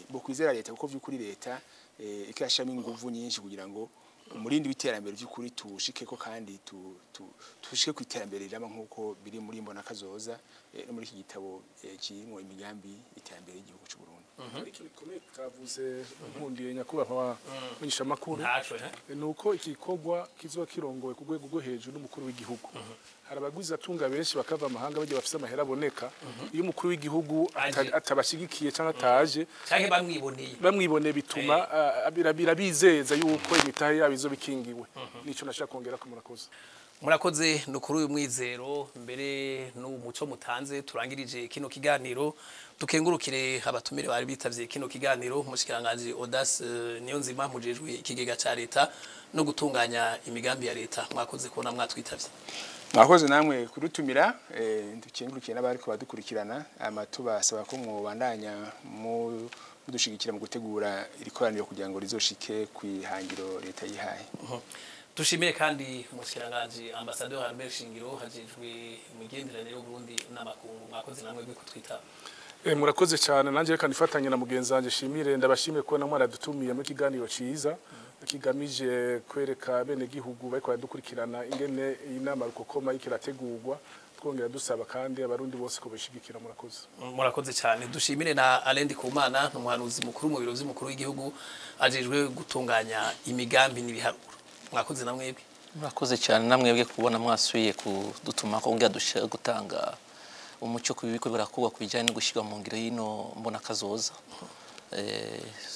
bo kwizera leta, kuko by'ukuri leta ikashamo inguvu nyinshi kugira ngo Umurindi w'iterambere by'ukuri tuwushikeko kandi tushike ku iterambere rirama nk'uko biri muri Mbona Kazoza, no muri iki gitabo kirimo imigambi y'iterambere y'igihugu cy'u Burundi. Ariko bikomeye tutavuze, nkundiye nyakubahwa menyeshamakuru, Ntaco eh? ni uko igikorwa kizoba kirongowe ku rwego rwo hejuru n'umukuru w'igihugu. Hari abagwizatunga benshi bakava amahanga bagiye bafise amahera aboneka. Iyo umukuru w'igihugu Aje. atabashigikiye cyangwa ataje, Canke bamwiboneye, bamwiboneye, bituma birabizeza yuko imitahe yabo izoba ikingiwe. Nico nashaka kongera ko murakoze. Murakoze. Ni kuri uyu mwizero mbere n'ubu muco mutanze turangirije kino kiganiro. Dukengurukire abatumire bari bitavye kino kiganiro: umushikiranganji Audace Niyonzima, mujejwe ikigega ca leta no gutunganya imigambi ya leta. Mwakoze kubona mwatwitavye. Mwakoze namwe kudutumira. Dukengurukiye n'abariko badukurikirana, ama tubasaba ko mwobandanya mudushigikira mu gutegura iri koraniro kugira ngo rizoshike kw'ihangiro leta yihaye. Dushimire kandi umushikiranganji Ambassadeur Albert Shingiro, hajejwe imigenderanire y'Uburundi n'amakungu. Mwakoze namwe kutwitaba. Murakoze cyane. Nanjye reka nifatanye na mugenzi wanjye shimire, ndabashimiye kubona mwaradutumiye muri kiganiro ciza kigamije kwereka bene gihugu bariko baradukurikirana ingene iyi nama rukokoma iriko irategurwa, twongera dusaba kandi abarundi bose ko bishigikira. Murakoze. Murakoze cyane. Dushimire na Alain Ndikumana, umuhanuzi mukuru mu biro vy'umukuru w'igihugu, ajejwe gutunganya imigambi n'ibiharuro. Mwakoze na mwebwe. Murakoze cyane namwebwe kubona mwasubiye kudutuma ko ngira dushaka gutanga umuco ku bibiko birakorwa ku bijyanye no gushyirwa mu ngiro y'ino mbona kazoza.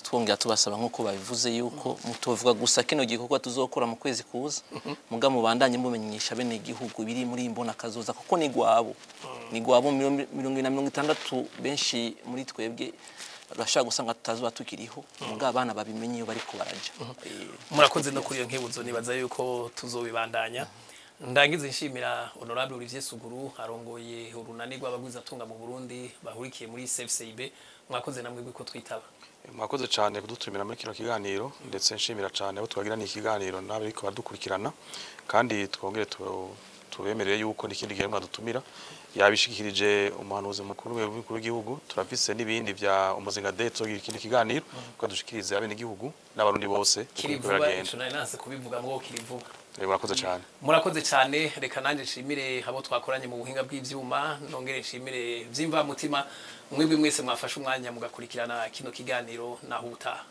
Twongera tubasaba nk'uko babivuze yuko mutovuga gusa kino gikorwa tuzokora mu kwezi kuza, muga mubandanye mumenyesha bene igihugu biri muri iyi mbona kazoza, kuko ni gwabo, ni gwabo 2060. Benshi muri twebwe urashobora gusanga tutazuba tukiriho, muga abana babimenye iyo bariko baraja. Murakoze no kuri iyo nkebuzo, nibaza yuko tuzobibandanya. Ndangize nshimira Honorable Olivier Suguru, arongoye urunani rw'abagwizatunga mu Burundi bahurikiye muri CFCIB. Mwakoze namwe ko twitaba. Mwakoze cyane kudutumira muri kino kiganiro, ndetse nshimira cyane abo twagirana ikiganiro n'abariko baradukurikirana, kandi twongere tubemerere yuko n'ikindi gihe mwadutumira. Yabishikirije umuhanuzi mukuru w'umukuru w'igihugu, turafise n'ibindi vya umuzinga day, tuzogira ikindi kiganiro twadushikirize abenegihugu n'abarundi bose uko Kiri biriko vuba. biragenda. Ico nari nanse kubivuga ngo kiri vuba. Murakoze cyane. Murakoze cyane. Reka nanjye nshimire abo twakoranye mu buhinga bw'ivyuma, nongere nshimire vy'imvamutima mwebwe mwese mwafashe umwanya mugakurikirana kino kiganiro. Naho ubutaha.